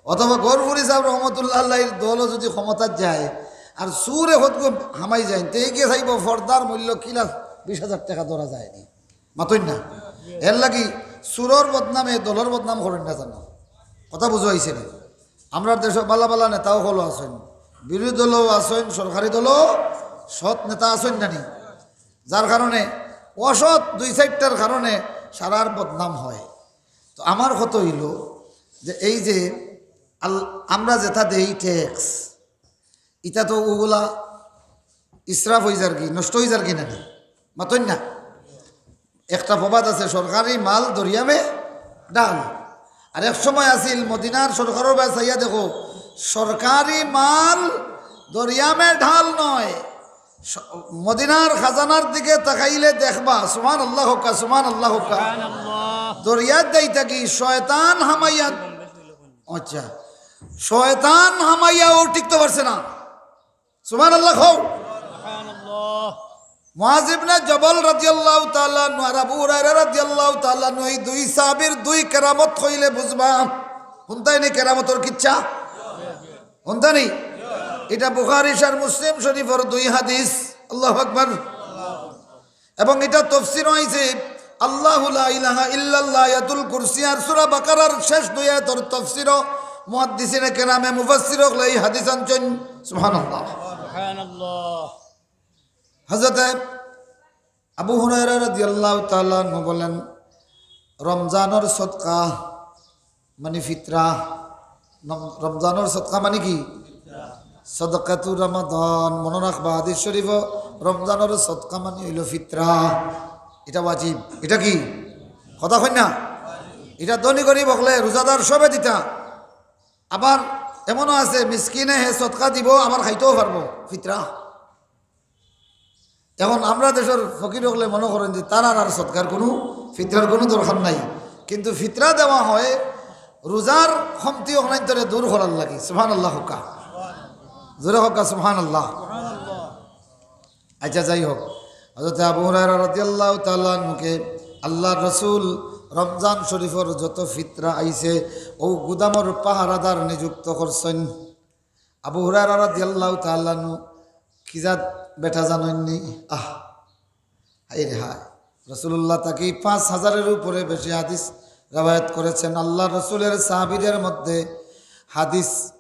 অথবা গফুরি সাহেব রহমতুল্লাহ আল্লাহর দলও যদি ক্ষমতাত যায়, আর চুরে হতগু হামাই যায়, তে গিয়া চাইবো, "পর্দার মূল্য কিলা বিশ হাজার টেকা ধরা যায়নি।" মাতইন না? এর লাগি চুরর বদনামে দলর বদনাম করইন না জানো। কথা বুঝা অইছে নি? আমরার দেশো বালা বালা নেতা অকলও আছইন, বিরোধী দলও আছইন, সরকারি দলও সৎ নেতা আছইন না নি? যার কারণে অসৎ দুই চাইরটার কারণে সারার বদনাম হয়। তো আমার কথা অইলো যে এই যে আল-, আমরা যেটা দেই ট্যাক্স, ইটা তো ওগুলা ইসরাফ অই যারগি, নষ্ট অই যারগি না নি? মাতইন না? একটা প্রবাদ আছে, "সরকারি মাল দরিয়ামে ঢাল।" আর এক সময় আছিল, মদিনার সরকারর বায় চাইয়া দেখো, সরকারি মাল দরিয়ামে ঢাল নয়, স-, মদিনার খাজানার দিকে তাকাইলে দেখবা, সুবহানাল্লাহ কউক্কা, সুবহানাল্লাহ কউক্কা। সুবহানাল্লাহ। দরিয়াত যাইতা কি শয়তান হামাইয়া, আচ্ছা, শয়তান হামাইয়াও টিকতে পারছে না। সুবহানাল্লাহ কও। সুবহানাল্লাহ। মুআজ ইবনে জবল রাদিয়াল্লাহু তাআলা আনহু আর আবু হুরায়রা রাদিয়াল্লাহু তাআলা আনহু, এই দুই সাহাবীর দুই কেরামত কইলে বুঝবা। হুনতায় নি কেরামতর কিচ্ছা? হুনতা নি? ইটা বুখারী আর মুসলিম শরীফর দুই হাদিস। আল্লাহু আকবার। এবং ইটা তফসিরও আইছে, "আল্লাহু লা ইলাহা ইল্লাল্লাহ", আয়াতুল কুরসি আর সূরা বাকারার শেষ দুই আয়াতর তফসিরও মুহাদ্দিসিনে কেরামে মুফাসসির অকলে এই হাদিস আনছইন। সুবহানাল্লাহ। সুবহানাল্লাহ। হযরতে আবু হুরায়রা রাদিয়াল্লাহু তাআলা আনহু বলেন, রমজানর সদকা মানে ফিতরা। নম-, রমজানর সদকা মানে কি? সদকাতু রমাদান। মনো রাখবা, হাদিস শরীফো রমজানর সদকা মানে অইলো ফিতরা। ইটা ওয়াজিব। ইটা কি? কথা কইন না? ইটা ধনী গরিব অকলে, রোজাদার সবে দিতা। আবার এমনও আছে, মিসকিনে হে সদকা দিবো, আবার খাইতেও পারবো, ফিতরা। এখন আমরা দেশর ফকির অকলে মনো করইন যে তারার আর সদকার কুনু, ফিতরার কুনু দরকার নাই, কিন্তু ফিতরা দেওয়া হয় রোজার কমতি অকলাইন্তরে দূর করার লাগি। সুবহানাল্লাহ কউক্কা, জোরে কউক্কা সুবহানাল্লাহ। আচ্ছা, যাই হোক, হযরত আবু হুরায়রা রাদিয়াল্লাহু তাআলা আনহুকে আল্লাহর রাসূল রমজান শরীফর যত ফিতরা আইছে, অউ গুদামর পাহারাদার নিযুক্ত করছইন। আবু হুরায়রা রাদিয়াল্লাহু তাআলা আনহু কি জাত বেটা জানইননি? আহ, হায় রে হায়। রাসূলুল্লাহ থাকি পাঁচ হাজারের উপরে বেশি হাদিস রেওয়ায়াত করেছেন। আল্লাহর রাসূলের সাহাবীদের মধ্যে হাদিস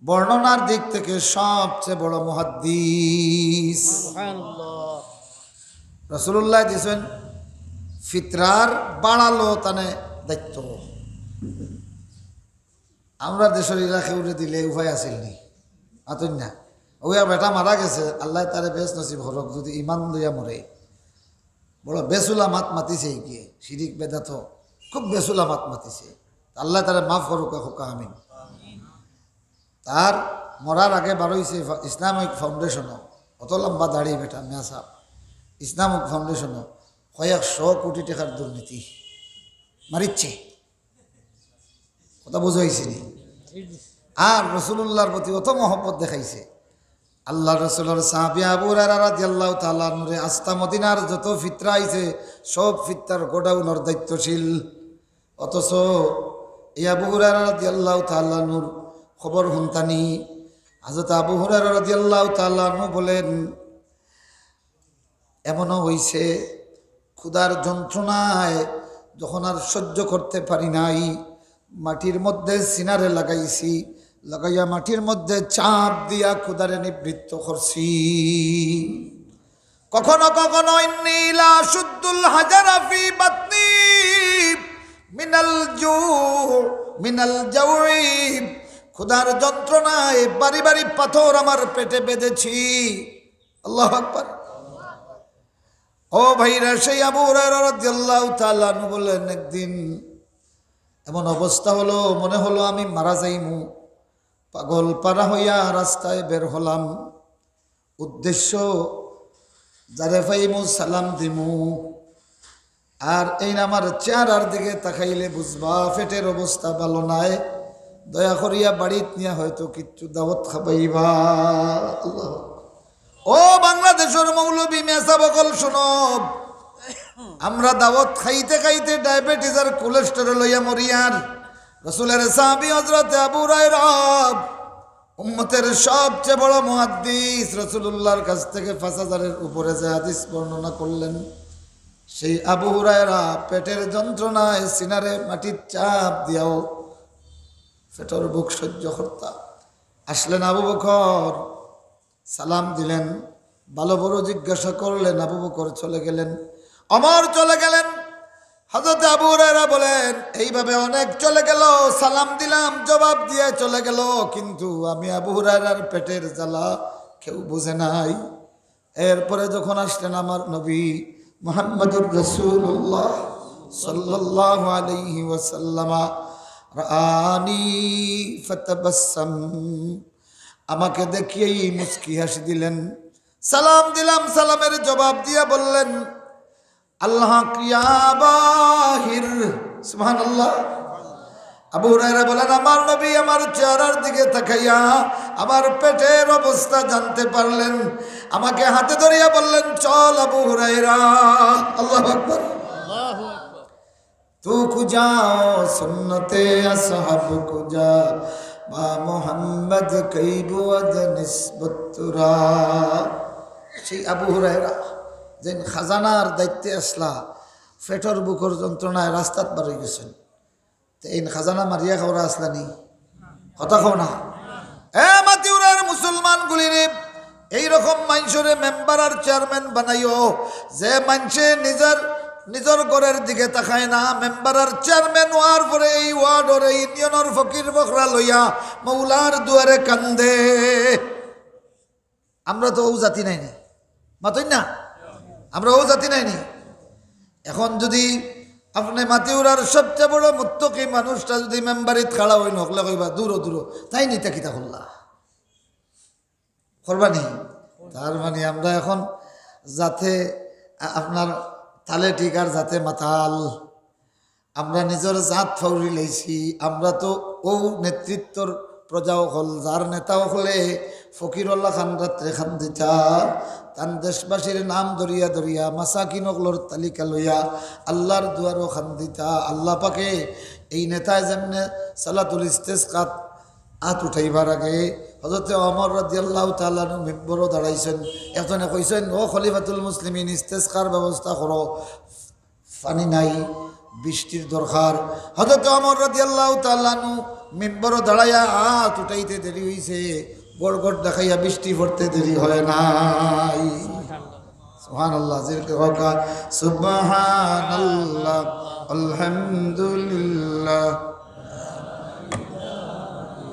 বর্ণনার দিক থেকে সবচেয়ে বড় মুহাদ্দিস। সুবহানাল্লাহ। রাসূলুল্লাহ দিছইন ফিতরার বাড়ালো তানে দায়িত্ব। আমরা দেশর ইলা কেউরে দিলে উপায় আছিল নি? মাতইন না। অউ এক বেটা মারা গেছে, আল্লায় তারে বেহেস্ত নসিব করউক, যদি ইমান লইয়া মরে। বড় বেসুলা মাত মাতিছে গিয়ে, শিরিক বেদাত, খুব বেসুলা মাত মাতিছে। আল্লায় তারে মাফ করউক, কউক্কা আমিন। তার মরার আগে বারইছে ফা-, ইসলামিক ফাউন্ডেশনও, অত লম্বা দাড়ি বেটা, মিয়া সাহেব, ইসলামিক ফাউন্ডেশনও কয়েক শো কোটি টেকার দুর্নীতি মারিচ্ছে। কথা বুঝাইছি নি? আর রাসূলুল্লাহর প্রতি অত মহব্বত দেখাইছে। আল্লাহর রাসূলর সাহাবী আবু হুরায়রা রাদিয়াল্লাহু তাআলা আনহুরে আস্তা মদিনার যত ফিতরা আইছে, সব ফিতরার গোডাউনর দায়িত্বশীল। অথচ এই আবু হুরায়রা রাদিয়াল্লাহু তাআলা আনহুর খবর হুনতানি, হযরত আবু হুরায়রা রাদিয়াল্লাহু তাআলা আনহু বলেন, এমনও হইছে, ক্ষুধার যন্ত্রণায় যখন আর সহ্য করতে পারি নাই, মাটির মধ্যে সিনারে লাগাইছি, লাগাইয়া মাটির মধ্যে চাপ দিয়া ক্ষুধারে নিবৃত্ত করছি। কখনো কখনো ইন্নী লা আশুদ্দুল হাজারা ফি বাতনি মিনাল জু, মিনাল জাউই, ক্ষুধার যন্ত্রণায় বাড়ি বাড়ি পাথর আমার পেটে বেঁধেছি। আল্লাহু আকবার। ও ভাইরা, সেই আবু হুরায়রা রাদিয়াল্লাহু তাআলা আনহু বলেন, একদিন এমন অবস্থা হলো, মনে হলো আমি মারা যাইমু। পাগল পারা হইয়া রাস্তায় বের হলাম। উদ্দেশ্য, যারে পাইমু সালাম দিমু। আর এইন আমার চেহারার দিকে তাকাইলে বুঝবা পেটের অবস্থা ভালো নাই। দয়া করিয়া বাড়িত নিয়া হয়তো কিচ্ছু দাওয়াত খাবাইবা। আল্লাহ। ও বাংলাদেশর মৌলভী মেসাব অকল শুনো, আমরা দাওয়াত খাইতে খাইতে ডায়াবেটিস আর কোলেস্টেরল লইয়া মরিয়ার। রাসূলের সাহাবী হযরতে আবু হুরায়রা, উম্মতের সবচেয়ে বড় মুহাদ্দিস, রাসূলুল্লাহর কাছ থেকে পাঁচ হাজারের উপরে যে হাদিস বর্ণনা করলেন, সেই আবু হুরায়রা পেটের যন্ত্রণায় সিনারে মাটির চাপ দিয়াও পেটর ভুক সহ্য করতা। আসলেন আবু বকর, সালাম দিলেন, ভালো বড় জিজ্ঞাসা করলেন, আবু বকর চলে গেলেন, ওমর চলে গেলেন। হযরত আবু হুরায়রা বলেন, এইভাবে অনেক চলে গেল, সালাম দিলাম, জবাব দিয়ে চলে গেল, কিন্তু আমি আবু হুরায়রার পেটের জ্বালা কেউ বুঝে নাই। এরপরে যখন আসলেন আমার নবী মুহাম্মাদুর রাসূলুল্লাহ সাল্লাল্লাহু আলাইহি ওয়াসাল্লামা, রাআনি ফাতাবাসসাম, আমাকে দেখিয়েই মুচকি হাসি দিলেন। সালাম দিলাম, সালামের জবাব দিয়া বললেন, আল হক ইয়া আবা হির। সুবহানাল্লাহ। আবু হুরায়রা বলেন, আমার নবী আমার চেহারার দিকে তাকাইয়া আমার পেটের অবস্থা জানতে পারলেন, আমাকে হাতে ধরিয়া বললেন, চল আবু হুরায়রা। আল্লাহু আকবার। আল্লাহু আকবার। তু কুজা ও সুন্নতে আসহাব কুজা, বা মোহাম্মদ কই বুয়াদ নিসবত তুরা। সেই আবু হুরায়রা যেন খাজানার দায়িত্বে আসলা, পেটর ভুকর যন্ত্রণায় রাস্তাত বারই গেছেন। তে এইন খাজানা মারিয়া খাওরা আসলানি? কথা কও না। এ মাতিউরার মুসলমান গুলিরে, এইরকম মানষরে মেম্বার আর চেয়ারম্যান বানাইও, যে মানষে নিজর, নিজর ঘরের দিকে তাকায় না, মেম্বার আর চেয়ারম্যান অওয়ার পরে এই ওয়ার্ডর, এই ইউনিয়নর ফকির ফকরা লইয়া মৌলার দুয়ারে কান্দে। আমরা তো অউ জাতি নায়নি, মাতইন না? আমরা অউ জাতি নায়নি? এখন যুদি আপনে মাতিউরার সবচেয়ে বড় মুত্তকি মানুষটা যুদি মেম্বারিত খাড়া অইন, হকলে কইবা, "দূরো, দূরো, তাইন ইতা কিতা করলা?" করবানি? তার মানে আমরা এখন জাতে, আ-, আপনার তালে ঠিক আর জাতে মাতাল। আমরা নিজর জাত ফাউরি লাইছি। আমরা তো অউ নেতৃত্বর প্রজা অকল, যার নেতা অকলে ফকির অকল খান রাত্রে খান্দিতা, তান দেশবাসীর নাম ধরিয়া ধরিয়া, মাসাকিন অকলর তালিকা লইয়া আল্লার দুয়ারো খান্দিতা। আল্লা পাকে এই নেতায় যেমনে সালাতুল ইস্তেসকাত আত উঠাইবার আগে হযরতে ওমর রাদিয়াল্লাহু তাআলা আনহু মিম্বরো দাঁড়াইছইন। একজনে কইছইন, "ও খলিফাতুল মুসলিমিন, ইস্তেসকার ব্যবস্থা করো, পানি নাই, বৃষ্টির দরকার।" হযরতে ওমর রাদিয়াল্লাহু তাআলা আনহু মিম্বরো দাঁড়াইয়া আত উঠাইতে দেরি অইছে, গড়গড় দেখাইয়া বৃষ্টি পড়তে দেরি হয় নাই। সুবহানাল্লাহ, জোরে কউক্কা, সুবহানাল্লাহ, আলহামদুলিল্লাহ।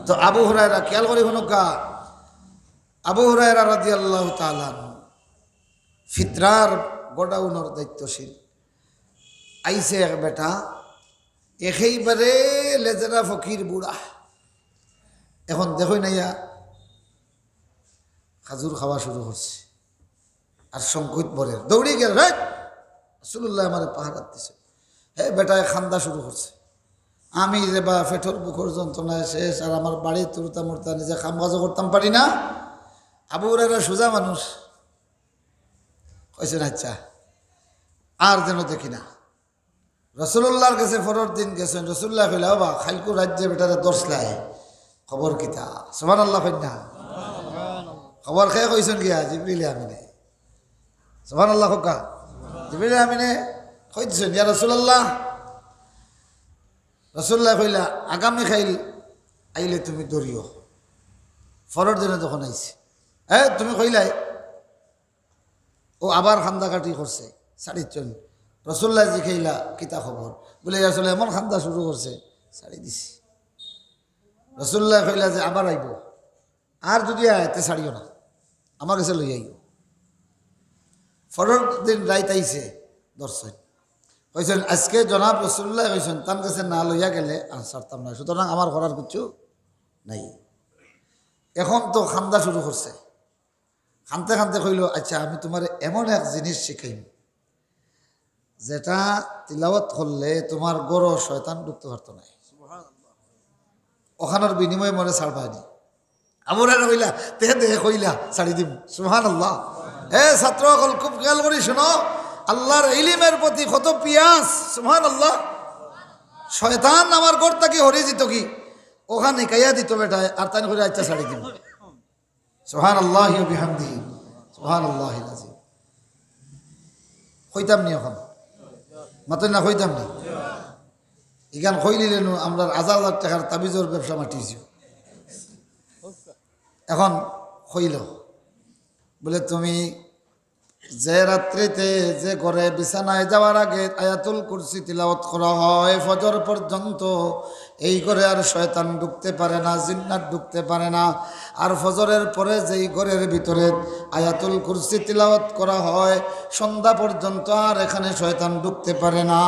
তো আবু হুরায়রা, খেয়াল করি হুনউক্কা, আবু হুরায়রা রাদিয়াল্লাহু তাআলা আনহু ফিতরার গোডাউনর দায়িত্বশীল। আইছে এক বেটা, একেবারে লেজেরা ফকির বুড়া। এখন দেখইন আইয়া খাজুর খাওয়া শুরু করছে। আর সংকোচ ভরের। দৌড়ি গেল, "রে, রাসূলুল্লাহ আমারে পাহারাত দিছে।" হে বেটায় খান্দা শুরু করছে, "আমি রে বা পেটর ভুকর যন্ত্রণায় শেষ, আর আমার বাড়িত উড়তা মুড়তা নিজে কাম কাজও করতাম পারি না।" আবু হুরায়রা সুজা মানুষ, কইছইন, "আচ্ছা, আর যেন দেখি না।" রাসূলুল্লাহর গেছে পরর দিন গেছইন, রাসূলুল্লায় কইলা, "ওবা, কাইলকু রাইত যে বেটারে ধরছলায়, খবর কিতা?" সুবহানাল্লাহ কইন না? খবর কে কইছইন গিয়া? জিবরিল আমিনে। সুবহানাল্লাহ কউক্কা। জিবরিল আমিনে কই দিছইন, "ইয়া রাসূলুল্লাহ।" রাসূলুল্লায় কইলা, "আগামী কাইল আইলে তুমি ধরিও।" পরর দিনে তখন আইছে, "এ, তুমি কইলায়?" ও আবার কান্দাকাটি করছে, ছাড়িছইন। রাসূলুল্লায় জিকাইলা, "কিতা খবর?" বুলে, "ইয়া রাসূলুল্লাহ, এমন কান্দা শুরু করছে, ছাড়ি দিছি।" রাসূলুল্লায় কইলা যে, "আবার আইবো, আর যুদি আয়, তে ছাড়িও না, আমার গেছে লইয়া আইও।" পরর দিন রাইত আইছে, ধরছইন। কইছইন, "আইজকে জনাব রাসূলুল্লায় কইছইন, তান গেছে না লইয়া গেলে আর ছাড়তাম না, সুতরাং আমার করার কিচ্ছু নাই।" এখন তো কান্দা শুরু করছে, কানতে কানতে কইলো, "আচ্ছা, আমি তুমারে এমন এক জিনিস শিখাইমু, যেটা তিলাওয়াত করলে তুমার ঘরো শয়তান ঢুকতে পারতো নায়। অখানর বিনিময়ে মরে ছাড়বায়নি।" আবু হুরায়রা কইলা, "তে দে, কইলা, ছাড়ি দিমু।" সুবহানাল্লাহ। এ ছাত্র অকল, খুব খেয়াল করি হুনো, আল্লার ইলিমের প্রতি কত পিয়াস। সুবহানাল্লাহ। শয়তান আমার ঘর থাকি হরি যিতো কি, অখান হিকাইয়া দিতো বেটায়, আর তাইন কইরা, "আচ্ছা, ছাড়ি দিমু।" সুবহানাল্লাহি ওয়া বিহামদিহি। সুবহানাল্লাহিল আযীম। কইতাম নি অখন? মাতইন না, কইতাম নি? ইখান কইলিলে নু আমরার হাজার হাজার টেকার তাবিজর ব্যবসা মাটি যিবো। এখন কইলো, বুলে, তুমি যে রাত্রিতে, যে ঘরে বিছানায় যাওয়ার আগে আয়াতুল কুরসি তিলাওয়াত করা হয় ফজর পর্যন্ত, এই ঘরে আর শয়তান ঢুকতে পারে না, জিন্নাত ঢুকতে পারে না। আর ফজরের পরে যেই ঘরের ভিতরে আয়াতুল কুরসি তিলাওয়াত করা হয়, সন্ধ্যা পর্যন্ত আর এখানে শয়তান ঢুকতে পারে না।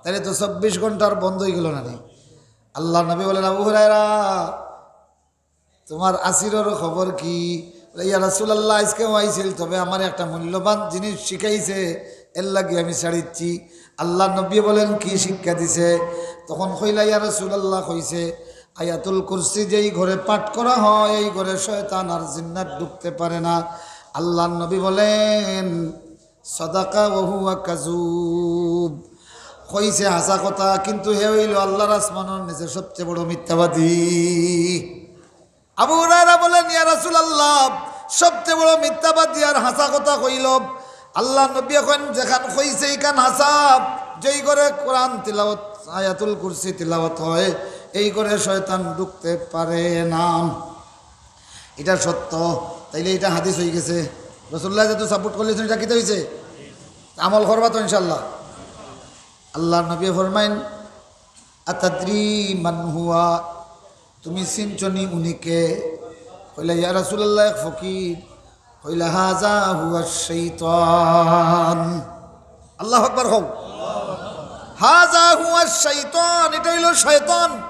তাইলে তো চব্বিশ ঘন্টার বন্ধ অইগেলো না নি? আল্লার নবী বলেন, "আবু হুরায়রা, তুমার আসিরর খবর কি?" বুলে, "ইয়া রাসূলুল্লাহ, আইজকেও আইছিল, তবে আমারে একটা মূল্যবান জিনিস শিখাইছে, এরলাগি আমি ছাড়িচ্ছি।" আল্লার নবী বলেন, "কি শিক্ষা দিছে?" তখন কইলা, "ইয়া রাসূলুল্লাহ, কইছে, আয়াতুল কুরসি যেই ঘরে পাঠ করা হয়, এই ঘরে শয়তান আর জিন্নাত ঢুকতে পারে না।" আল্লার নবী বলেন, "সাদাকা ওয়া হুয়া কাযুব।" কইছে হাছা কথা, কিন্তু হে অইলো আল্লার আসমানর নিচে সবচেয়ে বড় মিথ্যাবাদী। আবু হুরায়রা বলেন, "ইয়া রাসূলুল্লাহ, সবচেয়ে বড় মিথ্যাবাদী আর হাছা কথা কইলো?" আল্লার নবীয়ে কইন, "যেখান কইছে ইখান হাছা, যেই ঘরে কোরআন তিলাওয়াত, আয়াতুল কুরসি তিলাওয়াত হয়, এই ঘরে শয়তান ঢুকতে পারে না।" ইটা সত্য, তাইলে ইটা হাদিস অইগেছে। রাসূলুল্লাহ যেহেতু support করলিছইন, ইটা কিতা অইছে? আমল করবা তো ইনশাআল্লাহ? আল্লার নবীয়ে ফরমাইন, "আতাদরি মান হুয়া?" তুমি চিনছো নি উনি কে? কইলা, "ইয়া রাসূলুল্লাহ, এক ফকির।" কইলা, "হাযা হুয়া শাইতান।" আল্লাহু আকবার কও। "হাযা হুয়া শাইতান", ইটা অইলো শয়তান।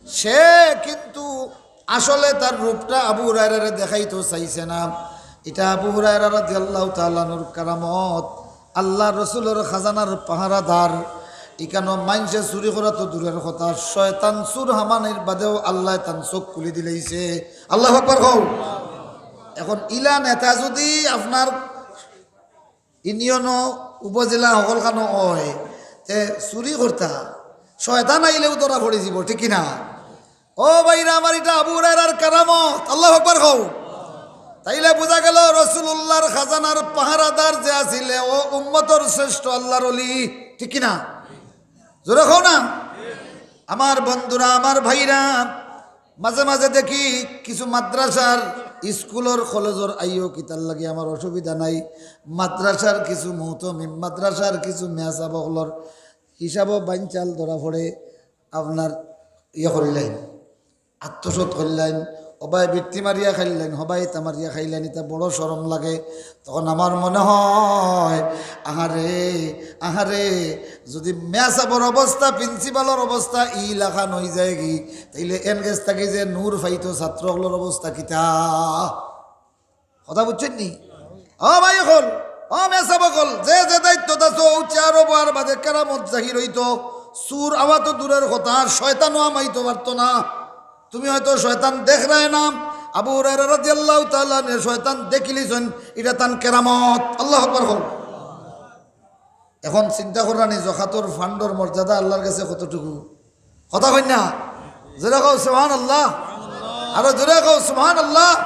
সে কিন্তু আসলে তার রূপটা আবু হুরায়রারে দেখাইতো চাইছে না। ইটা আবু হুরায়রা রাদিয়াল্লাহু তাআলা আনহুর কারামত। আল্লার রসুলর খাজানার পাহারাদার, ইকানো মানষে চুরি করা তো দূরের কথা, শয়তান চুর হামানির বাদেও আল্লায় তান চোখ খুলি দিলাইছে। আল্লাহু আকবার কও। এখন ইলা নেতা যদি আপনার ইউনিয়নো, উপজেলা হকলখানো অয়, তে চুরি করতা, শয়তান আইলেও ধরা পড়ি যিবো, ঠিক কি না? ও ভাইরা আমার, ইটা আবু হুরায়রার কেরামত। আল্লাহু আকবার কও। তাইলে বুঝা গেল, রাসূলুল্লাহর খাজানার পাহারাদার যে আছিলে, অউ উম্মতর শ্রেষ্ঠ আল্লাহর ওলি, ঠিক কি না? জোরে কও না। আমার বন্ধুরা, আমার ভাইরা, মাঝে মাঝে দেখি কিছু মাদ্রাসার, স্কুলর, কলেজর আইও, কিতার লাগি আমার অসুবিধা নাই। মাদ্রাসার কিছু মুহতমিম, মাদ্রাসার কিছু মেসাব অকলর হিসাবও বাইনচাল ধরা পড়ে, আপনার ইয়ে করিলাইন, আত্মসাৎ করিলাইন, হবায় বৃত্তি মারিয়া খাইলাইন, হবায় ইতা মারিয়া খাইলাইন, ইতা বড় শরম লাগে। তখন আমার মনে হয়, আহারে, আহারে, যদি মেসাবর অবস্থা, প্রিন্সিপালর অবস্থা ই লাখান অইযায়গি, তাইলে এন গেছ থাকি যে নূর পাইতো ছাত্র অকলর অবস্থা কিতা? কথা বুঝছইন নি? ও ভাই অকল, ও মেসাব অকল, যে যে দায়িত্বত আছো, অউ চেয়ারো বওয়ার বাদে কেরামত জাহির অইতো, চুর আওয়া তো দূরের কথা, আর শয়তানও হামাইতো পারতো না। তুমি হয়তো শয়তান দেখরায় না, আবু হুরায়রা রাদিয়াল্লাহু তাআলা আনহু শয়তান দেখিলিছইন, ইটা তান কেরামত। আল্লাহু আকবার কও। এখন চিন্তা কররা নি, জাকাতর ফান্ডর মর্যাদা আল্লাহর গেছে কতটুকু? কথা কইন না? জোরে কও সুবহানাল্লাহ। আরো জোরে কও সুবহানাল্লাহ।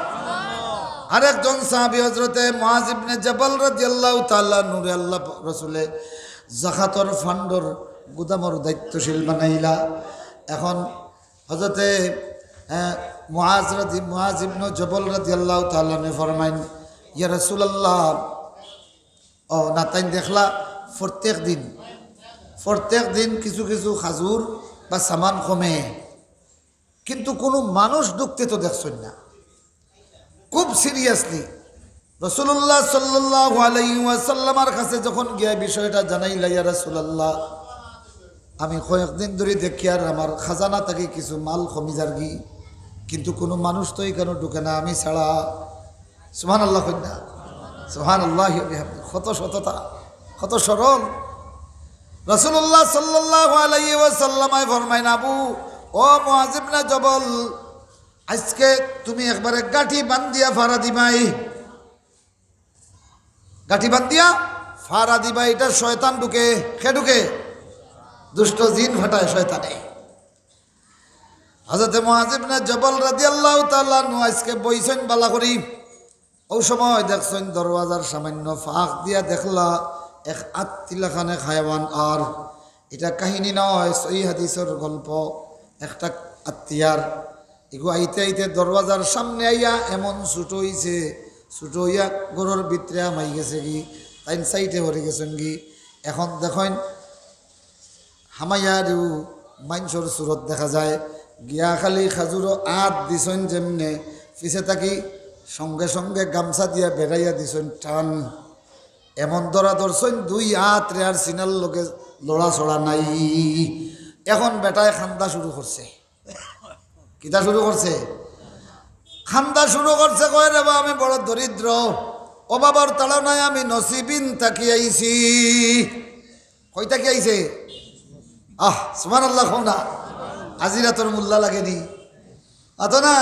আরেকজন সাহাবী হযরতে মুআজ ইবনে জাবাল রাদিয়াল্লাহু তাআলা আনহুরে আল্লাহ রসুলে জাকাতর ফান্ডর গুদামর দায়িত্বশীল বানাইলা। এখন হযরতে, আহ, মুআজ রাদি-, মুআজ ইবনে জবল রাদিয়াল্লাহু তাআলা আনহু ফরমাইন, ইয়া রাসূলুল্লাহ, ও না, তাইন দেখলা প্রত্যেক দিন, প্রত্যেক দিন কিছু কিছু খাজুর বা সামান কমে, কিন্তু কুনু মানুষ ঢুকতে তো দেখছইন না। খুব seriously রাসূলুল্লাহ সাল্লাল্লাহু আলাইহি ওয়াসাল্লামর কাছে যখন গিয়া বিষয়টা জানাইলা, ইয়া রাসূলুল্লাহ, আমি কয়েকদিন ধরি দেখিয়ার আমার খাজানা থাকি কিছু মাল কমি যারগি, কিন্তু কুনু মানুষ তো ইকানো ঢুকে না আমি ছাড়া। সুবহানাল্লাহ কইন না? সুবহানাল্লাহি ওয়া বিহামদিহি। কত সততা, কত সরল। রাসূলুল্লাহ সাল্লাল্লাহু আলাইহি ওয়াসাল্লামে ফরমাইন, আবু, ও মুআজ ইবনে জবল, আইজকে তুমি একবারে গাঁঠি বান্ধিয়া ফাড়া দিবায়। গাঁঠি বান্ধিয়া ফাড়া দিবায়। ইটা শয়তান ঢুকে। কে ঢুকে? দুষ্ট জিন ফাটায় শয়তানে। হযরতে মুআজ ইবনে জবল রাদিয়াল্লাহু তাআলা আনহু আইজকে বইছইন বালা করি। অউ সময় দেখছইন দরওয়াজার সামান্য ফাঁক দিয়া দেখলা এক আত্তি লাখান এক হায়ওয়ান। আর ইটা কাহিনী নয়, সহি হাদিসর গল্প। একটা আত্তি আর ইগু আইতে আইতে দরওয়াজার সামনে আইয়া এমন ছুটো অইছে, ছুটো অইয়া ঘরর ভিতরে হামাই গেছেগি, তাইন সাইডে হরি গেছইনগি। এখন দেখইন হামাইয়ারেউ মাইনষর সুরত দেখা যায়, গিয়া খালি খাজুরো আত দিছইন যেমনে, পিছে থাকি সঙ্গে সঙ্গে গামছা দিয়া বেড়াইয়া দিছইন টান। এমন ধরা ধরছইন দুই আতরে, আর সিনার লগে লড়াচড়া নাই। এখন বেটায় কান্দা শুরু করছে। কিতা শুরু করছে? কান্দা শুরু করছে, কয়, "রে বা, আমি বড় দরিদ্র, অভাবর তাড়নায় আমি নসিবিন থাকি আইছি।" কই থাকি আইছে? আহ, সুবহানাল্লাহ কও না। আজিরাতর মোল্লা লাগেনি? আতো না?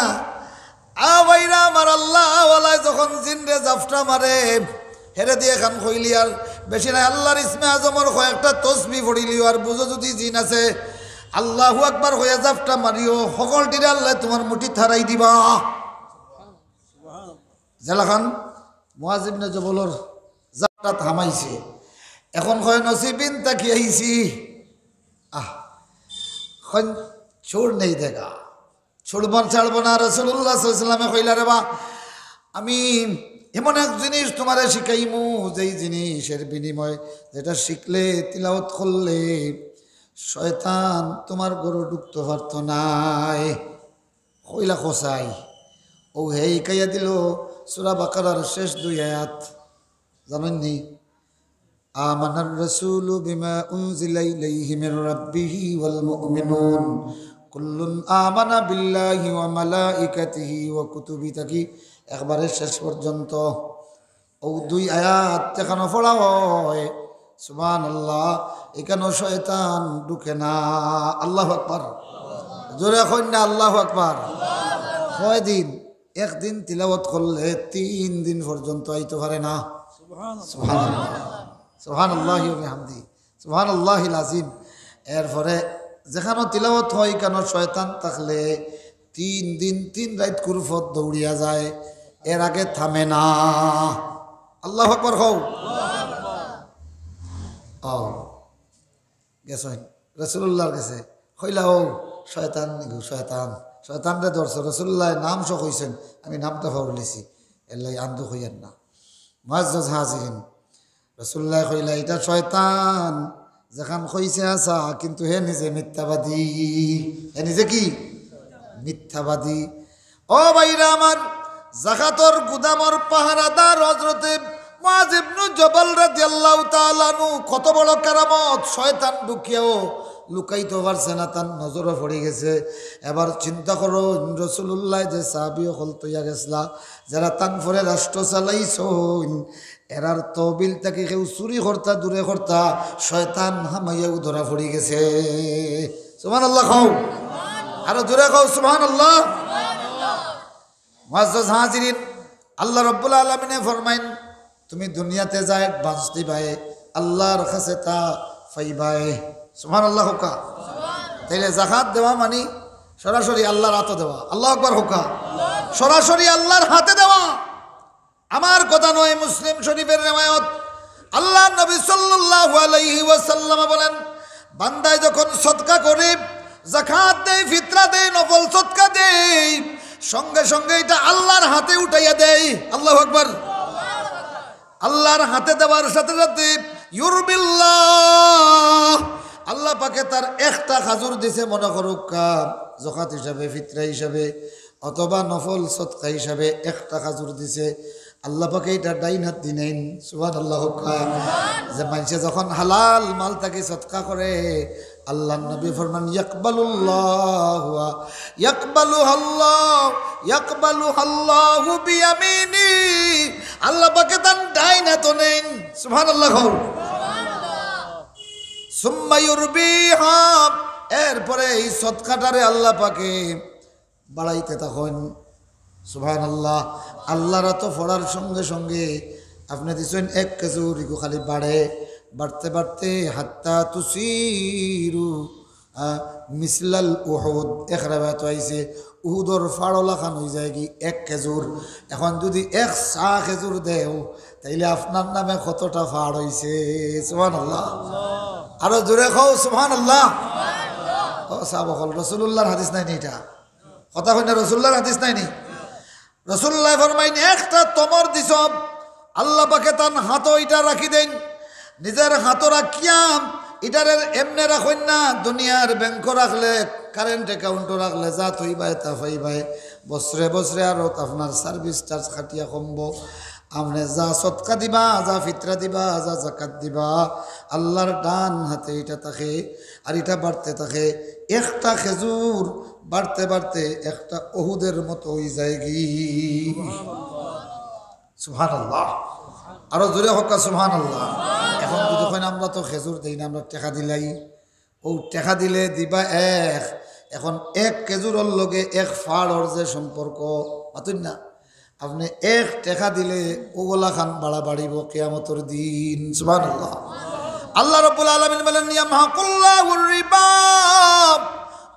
আ ভাইরা আমার, আল্লাহ ওয়ালায় যখন জিনরে জাফটা মারে, হেরে দিয়া খান কইলি আর বেশি নাই, আল্লাহর ইসমে আজমর কয়েকটা তসবি পড়িলিও, আর বুঝো যদি জিন আছে, আল্লাহু আকবার কইয়া জাফটা মারিও, হকলটিরে আল্লায় তুমার মুঠিত হারাই দিবা। যেলাখান মুআজ ইবনে জবলর জাফটাত হামাইছে, এখন কয়, "নসিবিন থাকি আইছি।" আহ, কইন, "ছোড় নেই দেগা।" ছুড়বো না, ছাড়বো না। রাসূলুল্লাহ সাল্লাল্লাহু আলাইহি ওয়াসাল্লামে কইলা, "রে বা, আমি এমন এক জিনিস তুমারে শিখাইমু, যেই জিনিসের বিনিময়ে, যেটা শিখলে, তিলাওয়াত করলে, শয়তান তুমার ঘরো ঢুকতো পারতো নায়।" কইলা, "কসাই?" অউ হে হিকাইয়া দিলো সূরা বাকারার শেষ দুই আয়াত। জানইন নি? آمن الرسول بما أنزل إليه من ربه والمؤمنون كل آمن بالله وملائكته وكتبه থাকি একবারে শেষ পর্যন্ত। অউ দুই আয়াত যেখানো পড়া হয়, সুবহানাল্লাহ। ইখানো শয়তান ঢুকে না। আল্লাহু আকবার। জোরে কইন না, আল্লাহু আকবার। কয়দিন? একদিন তিলাওয়াত করলে তিন দিন পর্যন্ত আইতো পারে না। সুবহানাল্লাহ। সুবহানাল্লাহি ওয়া বিহামদি। সুবহানাল্লাহিল আজিম। এরপরে যেখানো তিলাওয়াত হয়, ইখানো শয়তান থাকলে তিন দিন তিন রাইত কুরফত দৌড়িয়া যায়, এর আগে থামে না। আল্লাহু আকবার কও। ও, গেছইন রাসূলুল্লাহর গেছে, কইলা, "ও শয়তান, গো শয়তান, শয়তানরে ধরছো।" রাসূলুল্লাহ নাম সহ কইছইন, আমি নামটা পাউলিছি, এর লাগি আন্দু কইয়ার না। মুআজ্জাজ হাজিরিন, রাসূলুল্লাহ কইলা, "ইটা শয়তান, যেখান কইছে হাছা, কিন্তু হে নিজে মিথ্যাবাদী।" হে নিজে কি? মিথ্যাবাদী। ও ভাইরা আমার, জাকাতর গুদামর পাহারাদার হযরতে মুআজ ইবনু জবাল রাদিয়াল্লাহু তাআলা আনহু, কত বড় কারামত, শয়তান ঢুকিয়াও লুকাইতো পারছে না, তার নজরো পড়ি গেছে। এবার চিন্তা করো, রাসূলুল্লাহ যে সাহাবী অকল থইয়া গেছলা, যারা তান পরে রাষ্ট্র চালাইছইন, এরার তহবিল থাকি কেউ চুরি করতা দূরে করতা, শয়তান হামাইয়াও ধরা পড়ি গেছে। সুবহানাল্লাহ কও, আরো জোরে কও, সুবহানাল্লাহ। মুআজ্জাজ হাজিরিন, আল্লাহ রাব্বুল আলামিনে ফরমাইন, "তুমি দুনিয়াতে যা অ্যাডভান্স দিবায়, আল্লাহর কাছে তা পাইবায়।" সুবহানাল্লাহ কউক্কা। তাইলে জাকাত দেওয়া মানি সরাসরি আল্লাহর হাতে দেওয়া। আল্লাহু আকবার কউক্কা। সরাসরি আল্লাহর হাতে দেওয়া। আমার কথা নয়, মুসলিম শরীফের রেওয়ায়ত। আল্লাহর নবী সাল্লাল্লাহু আলাইহি ওয়াসাল্লাম বলেন, বান্দায় যখন সদকা করে, যাকাত দেয়, ফিতরা দেয়, নফল সদকা দেয়, সঙ্গে সঙ্গে ইটা আল্লাহর হাতে উঠাইয়া দেয়। আল্লাহু আকবার। আল্লাহর হাতে দেওয়ার সাথে সাথে ইউরবিল্লাহ, আল্লাহ পাকে তার একটা খাজুর দিছে, মনে করউক্কা, যাকাত হিসাবে, ফিতরা হিসাবে, অথবা নফল সদকা হিসাবে একটা খাজুর দিছে, আল্লাহ পাকে ইটা ডাইন হাত দি নেইন। সুবহানাল্লাহ কউক্কা। যে মানষে যখন হালাল মাল থাকি সদকা করে, আল্লাহর নবী ফরমান, "ইয়াকবালুল্লাহু ওয়া ইয়াকবালুহাল্লাহ, ইয়াকবালুহাল্লাহু বিয়ামিনি।" আল্লাহ পাকে তান ডাইন হাতো নেইন। সুবহানাল্লাহ কও। সুম্মা ইউরবিহা, এরপরে এই সদকাটারে আল্লাহ পাকে বাড়াইতে থাকইন। সুবহানাল্লাহ। আল্লাহর আতো পড়ার সঙ্গে সঙ্গে আপনে দিছইন এক খেজুর, ইগু খালি বাড়ে, বাড়তে বাড়তে হাত্তা তুসিরু, আহ, মিসলাল উহুদ। এক রেওয়ায়ত আইছে, উহুদর ফাড় লাখান অইযায়গি এক খেজুর। এখন যুদি এক চা খেজুর দেও, তাইলে আপনার নামে কতটা ফাড় অইছে। সুবহানাল্লাহ। আরো জোরে কও, সুবহানাল্লাহ। ও সাহাবা অকল, রাসূলুল্লাহর হাদিস নায়নি ইটা? কথা কইন না, রাসূলুল্লাহর হাদিস নায়নি? রাসূলুল্লাহ ফরমাইন, একটা তমর দিছ, আল্লাহ পাকে তান হাতো ইটা রাখি দেইন, নিজের হাতো রাখিয়া ইটারে এমনে রাখইন না, দুনিয়ার ব্যাংকো রাখলে, কারেন্ট অ্যাকাউন্টো রাখলে যা থইবায় তা পাইবায়, বছরে বছরে আরো আপনার সার্ভিস চার্জ কাটিয়া কমবো। আপনে যা সদকা দিবা, যা ফিতরা দিবা, যা যাকাত দিবা, আল্লাহর ডান হাতে ইটা থাকে, আর ইটা বাড়তে থাকে। একটা খেজুর বাড়তে বাড়তে একটা উহুদের মতো অইযায়গি। সুবহানাল্লাহ। আরো জোরে কউক্কা, সুবহানাল্লাহ। এখন যুদি কইন, আমরা তো খেজুর দেই না, আমরা টেকা দিলাই। অউ টেকা দিলে দিবা এক, এখন এক খেজুরর লগে এক ফাড়র যে সম্পর্ক, মাতইন না? আপনে এক টেকা দিলে অগুলাখান বাড়া বাড়িবো কিয়ামতর দিন। সুবহানাল্লাহ। আল্লাহ রাব্বুল আলামিন বলেন, "ইয়ামহাকুল্লাহুর রিবা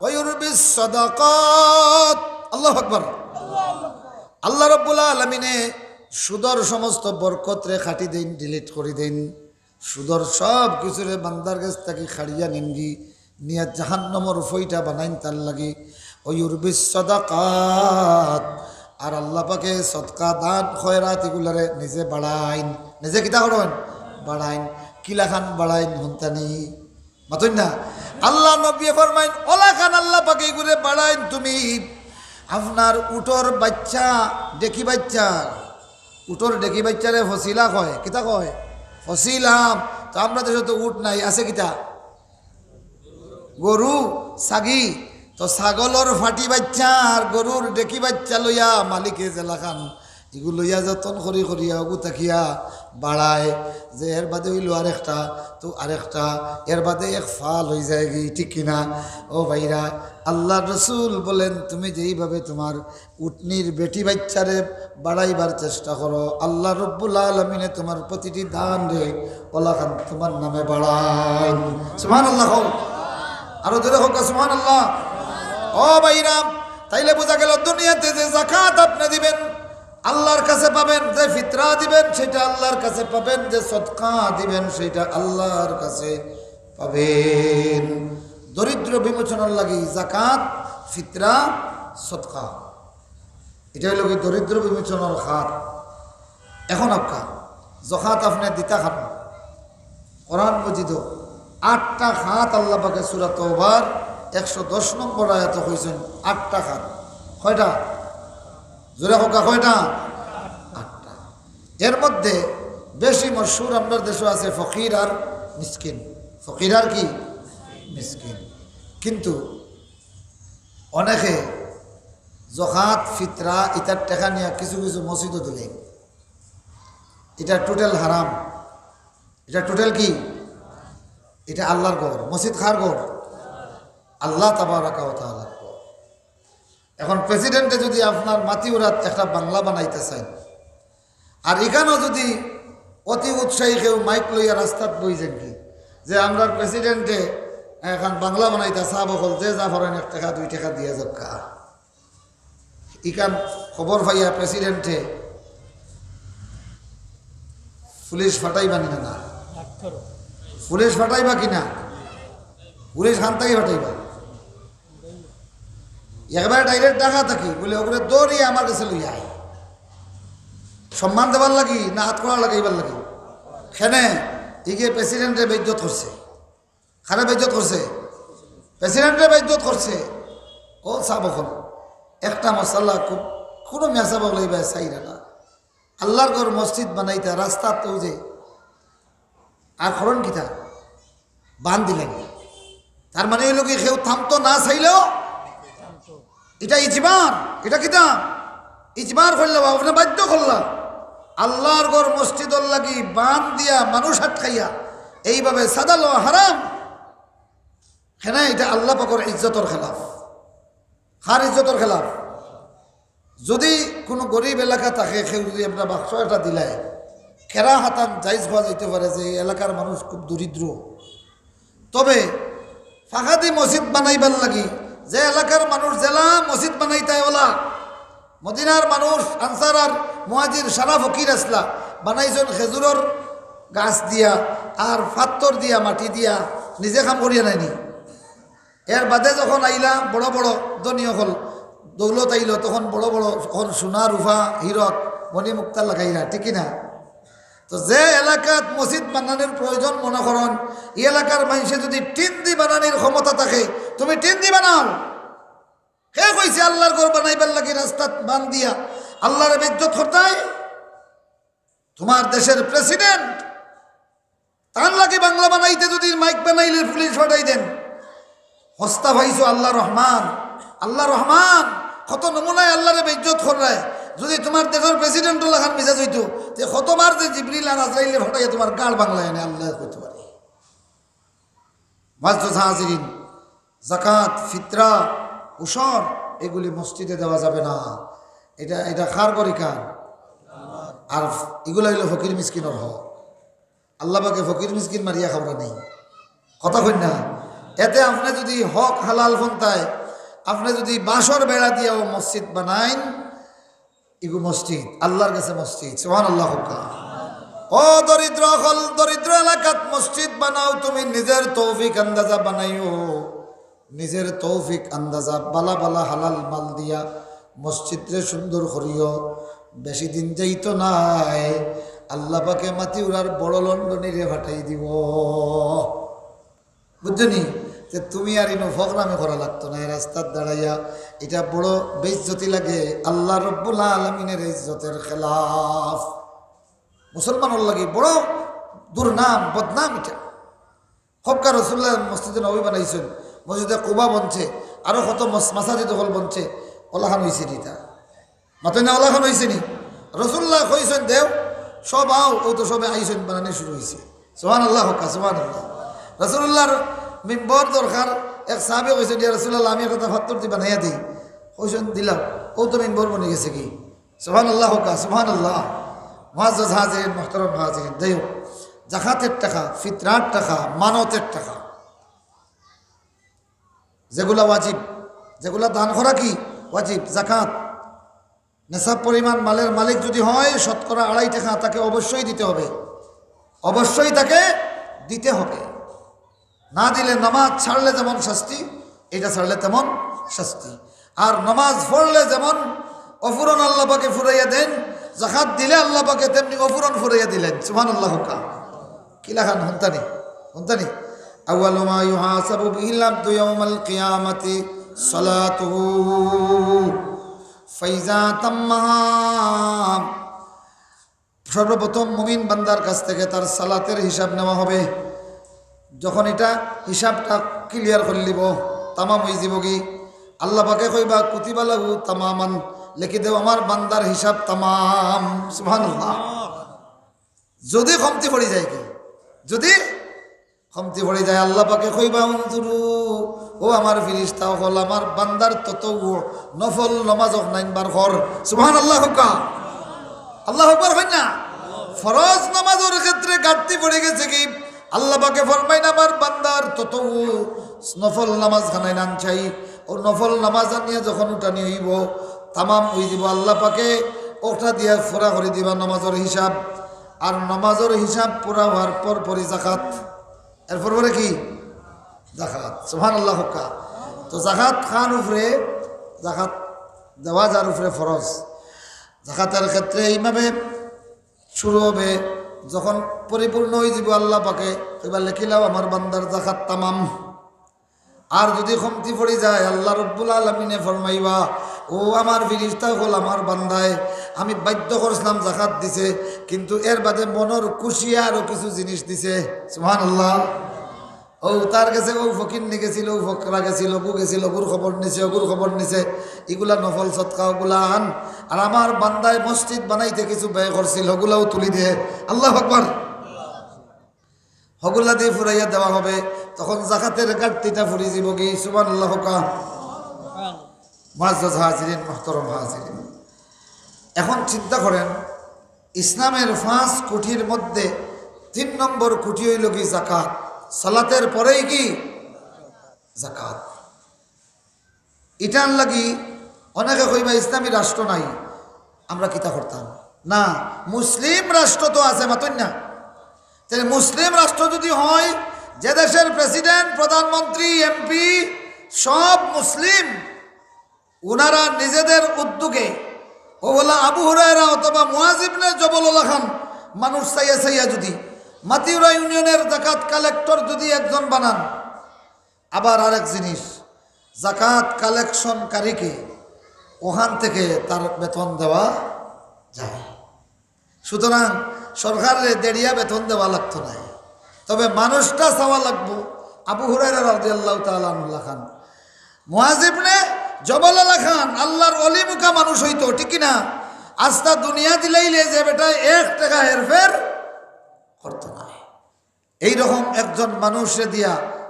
ওয়া ইউরবিস সাদাকাত।" আল্লাহু আকবার। আল্লাহ রাব্বুল আলামিনে সুদর সমস্ত বরকতরে কাটি দেইন, ডিলিট করি দেইন। সুদর সব কিছুরে বান্দার গেছ থাকি কাড়িয়া নেইনগি, নিয়া জাহান্নামর ফইটা বানাইন তার লাগি। ওয়া ইউরবিস সাদাকাত, আর আল্লাহ পাকে সদকা, দান, খয়রাত ইগুলারে নিজে বাড়াইন। নিজে কিতা করইন? বাড়াইন। কিলাখান বাড়াইন হুনতানি? মাতইন না? আল্লাহর নবীয়ে ফরমাইন, অলাখান আল্লাহ পাকে ইগুরে বাড়াইন তুমি। আপনার উটর বাইচ্চা, ডেকি বাইচ্চা, উটর ডেকি বাইচ্চারে ফসিলা কয়। কিতা কয়? ফসিলা। তো আমরা দেশো তো উট নাই, আছে কিতা? গরু, ছাগি। তো ছাগলর ফাটি বাইচ্চা আর গরুর ডেকি বাইচ্চা লইয়া মালিকে যেলাখান ইগু লইয়া যতন করি করিয়া অগু থাকিয়া বাড়ায়, যে এর বাদে অইলো আরেকটা, তো আরেকটা, এর বাদে এক ফাল অই যায়গি, ঠিক কিনা? ও ভাইরা, আল্লার রসুল বলেন, তুমি যেইভাবে তুমার উটনির বেটি বাইচ্চারে বাড়াইবার চেষ্টা করো, আল্লা রব্বুল আলামিনে তুমার প্রতিটি দানরে অলাখান তুমার নামে বাড়াইন। সুবহানাল্লাহ কও। আরো জোরে কও, সুবহানাল্লাহ। ও ভাইরা, তাইলে বুঝা গেল দুনিয়াতে যে যাকাত আপনে দিবেন, আল্লার কাছে পাবেন, যে ফিতরা দিবেন সেটা আল্লার কাছে পাবেন, যে সদকা দিবেন সেটা আল্লার কাছে পাবেন। দরিদ্র বিমোচনর লাগি যাকাত, ফিতরা, সদকা, ইটা অইলো গি দরিদ্র বিমোচনর খাত। এখন আপকা যকাত আপনে দিতা খাত, কোরআন মজিদো আটটা খাত আল্লা পাকে সূরা তওবার একশো দশ নম্বর আয়াতো কইছইন, আটটা খাত। কয়টা? জোরে কউক্কা, কয়টা? আটটা। এর মধ্যে বেশি মশহুর আমরার দেশো আছে ফকির আর মিসকিন। ফকির আর কি? মিসকিন। কিন্তু অনেকে যকাত, ফিতরা ইতার টেকা নিয়া কিছু কিছু মসজিদো দিলে, ইটা total হারাম। ইটা total কি? ইটা আল্লার ঘর। মসজিদ কার ঘর? আল্লা তাবারাকা ওয়া তাআলার ঘর। এখন প্রেসিডেন্টে যুদি আপনার মাতিউরাত একটা বাংলা বানাইতা চাইন, আর ইখানো যুদি অতি উৎসাহী কেউ মাইক লইয়া রাস্তাত বই যাইন কি, যে আমরার প্রেসিডেন্টে এখান বাংলা বানাইতা, সাব অকল যে যা পারইন এক টেকা দুই টেকা দিয়া যাউক্কা। ইখান খবর পাইয়া প্রেসিডেন্টে পুলিশ ফাটাইবা নি না? না। পুলিশ ফাটাইবা কি না? পুলিশ কান থাকি ফাটাইবা? একবারে direct ঢাকা থাকি বলে, "ওগুলো দৌড়িয়ে আমার কাছে লইয়া আয়।" সম্মান দেবার লাগি না আতকড়া লাগাইবার লাগি? কেনে? ইগিয়ে প্রেসিডেন্টরে বেইজ্জত করছে। কারে বেইজ্জত করছে? প্রেসিডেন্টরে বেইজ্জত করছে। ও সাব অকল, একটা মাসালা খুব, কুনু মিয়া সাব অকলে ইবায় চাইরা না। আল্লার ঘর মসজিদ বানাইতা রাস্তাত তো যে আর খরণ কিতা? বান দিলাইন। তার মানে অইলো কি, কেউ থামতো না চাইলেও, ইটা ইজবার, ইটা কিতা? ইজবার করলা, আপনে বাধ্য করলা। আল্লার ঘর মসজিদর লাগি বান দিয়া মানুষ আটকাইয়া এইভাবে চাঁদা লওয়া হারাম। কেনে? ইটা আল্লা পাকর ইজ্জতর খেলাফ। কার ইজ্জতর খেলাফ? যুদি কুনু গরিব এলাকা থাকে, কেউ যুদি আপনার বাক্স একটা দিলায়, কেরাহাতান জায়েজ পাওয়া যাইতে পারে যে এই এলাকার মানুষ খুব দরিদ্র, তবে ফাঁকাদি মসজিদ বানাইবার লাগি যে এলাকার মানুষ যেলা মসজিদ বানাইতায় ওলা, মদিনার মানুষ আনসার আর মুহাজির সারা ফকির আছলা, বানাইছইন খেজুরর গাছ দিয়া আর পাত্থর দিয়া, মাটি দিয়া, নিজে কাম করিয়া নায়নি। এর বাদে যখন আইলা বড় বড় ধনী অকল, দৌলত আইলো, তখন বড় বড় অকল সোনা, রূপা, হীরক, মণি মুক্তা লাগাইলা, ঠিক কি না? তো যে এলাকাত মসজিদ বানানির প্রয়োজন মনো করইন, ই এলাকার মানষে যুদি টিন দি বানানির ক্ষমতা থাকে, তুমি টিন দি বানাও। কে কইছে আল্লার ঘর বানাইবার লাগি রাস্তাত বান দিয়া আল্লারে বেইজ্জত করতায়? তুমার দেশর প্রেসিডেন্ট, তান লাগি বাংলা বানাইতে যুদি মাইক বানাইলে পুলিশ ফাটাই দেন, হস্তা পাইছো আল্লা রহমান। আল্লা রহমান, কত নমুনায় আল্লারে বেইজ্জত কররায়। যুদি তুমার দেশর প্রেসিডেন্টর লাখান মিজাজ অইতো, তে কতবার যে জিবরিল আর আজরাইলে ফাটাইয়া তুমার গাড় বাংলায় আনে, আল্লায় কইতো পারে। মুআজ্জাজ হাজিরিন, যাকাত, ফিতরা, উশর, এগুলি মসজিদে দেওয়া যাবে না। ইটা, ইটা কার ঘর ইখান? আর ইগুলা অইলো ফকির মিসকিনর হক। আল্লা পাকে ফকির মিসকিন মারিয়া খাওরা নি। কথা কইন না? এতে আপনে যুদি হক হালাল পন্থায়, আপনে যুদি বাঁশর বেড়া দিয়াও মসজিদ বানাইন, ইগু মসজিদ, আল্লার গেছে মসজিদ। সুবহানাল্লাহ কউক্কা। ও দরিদ্র অকল, দরিদ্র এলাকাত মসজিদ বানাও, তুমি নিজর তৌফিক আন্দাজা বানাইও, নিজর তৌফিক আন্দাজা বালা বালা হালাল মাল দিয়া মসজিদরে সুন্দর করিও। বেশি দিন যাইতো নায়, আল্লা পাকে মাতিউরার বড় লন্ডনীরে ফাটাই দিবো। বুঝছো নি? যে তুমি আর ইনো ফকরামি করা লাগতো না, এই রাস্তাত দাঁড়াইয়া। ইটা বড় বেইজ্জতি লাগে, আল্লা রব্বুল আলামিনর ইজ্জতর খেলাফ। মুসলমানর লাগি বড় দুর্নাম, বদনাম ইটা। হক্কা রসুল্লাহ মসজিদে নবী বানাইছইন, মসজিদে কুবা বনছে, আরো কত মস-, মাসাজিদ অকল বনছে, অলাখান অইছে নি ইতা? মাতইন না, অলাখান অইছে নি? রাসূলুল্লাহ কইছইন, "দেও, সব আও।" অউ তো সবে আইছইন, বানানি শুরু অইছে। সুবহানাল্লাহ কউক্কা, সুবহানাল্লাহ। রাসূলুল্লাহর মিম্বর দরকার। এক সাহাবী কইছইন, "ইয়া রাসূলুল্লাহ, আমি একটা ফাত্তর দি বানাইয়া দেই।" কইছইন, "দিলাও।" অউ তো মিম্বর বনি গেছে কি। সুবহানাল্লাহ কউক্কা, সুবহানাল্লাহ। মুআজ্জাজ হাজিরিন, মুহতারাম হাজিরিন, যাই হউক, জাকাতের টাকা, ফিতরার টাকা, মানতের টাকা, যেগুলা ওয়াজিব, যেগুলা দান করা কি ওয়াজিব, জাকাত। নেশাব পরিমাণ মালের মালিক যদি হয়, শতকরা আড়াই টাকা তাকে অবশ্যই দিতে হবে, অবশ্যই তাকে দিতে হবে। না দিলে নামাজ ছাড়লে যেমন শাস্তি, এটা ছাড়লে তেমন শাস্তি। আর নামাজ পড়লে যেমন অফুরন আল্লাহ পাকে ফুরাইয়া দেন, জাকাত দিলে আল্লাহ পাকে তেমনি অফুরন ফুরাইয়া দিলেন। সুবহানাল্লাহ কউক্কা। কিলাখান হুনতানি, হুনতানি। আউয়ালু মা ইউহাসাবু বিহিল আবদু ইয়াউমাল কিয়ামাতি সালাতুহু ফাইজা তাম্মাহা। সর্বপ্রথম মুমিন বান্দার কাছ থেকে তার সালাতের হিসাব নেওয়া হবে। যখন এটা হিসাবটা ক্লিয়ার করিলিব, তামাম অইযিবগি, আল্লাহ পাকে কইবা, "কুতিবা লাহু তামামান", লেখি দেও আমার বান্দার হিসাব তামাম। সুবহানাল্লাহ। যদি কমতি পড়ি যায় কি, যদি কমতি পড়ি যায়, আল্লাহ পাকে কইবা, "উনজুরু, ও আমার ফিরিস্তা অকল, আমার বান্দার ততওয়ু, নফল নামাজ অখনাইন বার কর।" সুবহানাল্লাহ কউক্কা। আল্লাহু আকবার কইন না। ফরজ নামাজর ক্ষেত্রে ঘাটতি পড়ি গেছে কি, আল্লাহ পাকে ফরমাইন, "আমার বান্দার ততওয়ু, নফল নামাজ খানাইন আন চাই।" অউ নফল নামাজ আনিয়া যখন উঠানি অইবো, তামাম অইযিবো, আল্লাহ পাকে অটা দিয়া পুরা করি দিবা নামাজর হিসাব। আর নামাজর হিসাব পুরা অওয়ার পর পরই জাকাত। এরপর পরে কি? জাকাত। সুবহানাল্লাহ কউক্কা। তো জাকাত কার উপরে? জাকাত দেওয়া যার উপরে ফরজ। জাকাতের ক্ষেত্রে এইভাবে শুরু হবে, যখন পরিপূর্ণ অইযিবো, আল্লাহ পাকে কইবা, "লেখিলাও আমার বান্দার জাকাত তামাম।" আর যদি কমতি পড়ি যায়, আল্লাহ রব্বুল আলামিনে ফরমাইবা, "ও আমার ফিরিস্তা অকল, আমার বান্দায়, আমি বাধ্য করছিলাম জাকাত দিছে, কিন্তু এর বাদে মনর খুশিয়ে আরো কিছু জিনিস দিছে।" সুবহানাল্লাহ। অউ তার গেছে অউ ফকিরনি গেছিল, অউ ফকরা গেছিল, অগু গেছিল, অগুর খবর নিছে, অগুর খবর নিছে, ইগুলা নফল সদকা, অগুলা আন। আর আমার বান্দায় মসজিদ বানাইতে কিছু ব্যয় করছিল, অগুলাও তুলি দে। আল্লাহু আকবার। হগুলা দি ফুরাইয়া দেওয়া হবে, তখন জাকাতের ঘাটতিটা ফুরি যিবোগি। সুবহানাল্লাহ কউক্কা। মুআজ্জাজ হাজিরিন, মুহতারাম হাজিরিন, এখন চিন্তা করেন, ইসলামের পাঁচ খুঁটির মধ্যে তিন নম্বর খুঁটি অইলো গি জাকাত। সালাতের পরেই কি? জাকাত। ইটার লাগি অনেকে কইবা, "ইসলামী রাষ্ট্র নাই, আমরা কিতা করতাম?" না, মুসলিম রাষ্ট্র তো আছে, মাতইন না? তাইলে মুসলিম রাষ্ট্র যদি হয়, যে দেশের প্রেসিডেন্ট, প্রধানমন্ত্রী, এমপি সব মুসলিম, উনারা নিজেদের উদ্যোগে, অউ অলা আবু হুরায়রা অথবা মুআজ ইবনে জবল অলাখান মানুষ চাইয়া চাইয়া যদি মাতিউরা ইউনিয়নের জাকাত কালেক্টর যদি একজন বানান, আবার আরেক জিনিস, জাকাত কালেকশনকারীকে অখান থেকে তার বেতন দেওয়া যায়। সুতরাং সরকাররে দেড়িয়া বেতন দেওয়া লাগতো নায়, তবে মানুষটা চাওয়া লাগবো আবু হুরায়রা রাদিয়াল্লাহু তাআলা আনহু লাখান, মুআজ ইবনে জবল লাখান আল্লাহর অলিমুখা মানুষ অইতো, ঠিক কি না? আস্তা দুনিয়া দিলাইলে যে বেটায় এক টেকা হেরফের করতো নায়। এইরকম একজন মানুষরে দিয়া,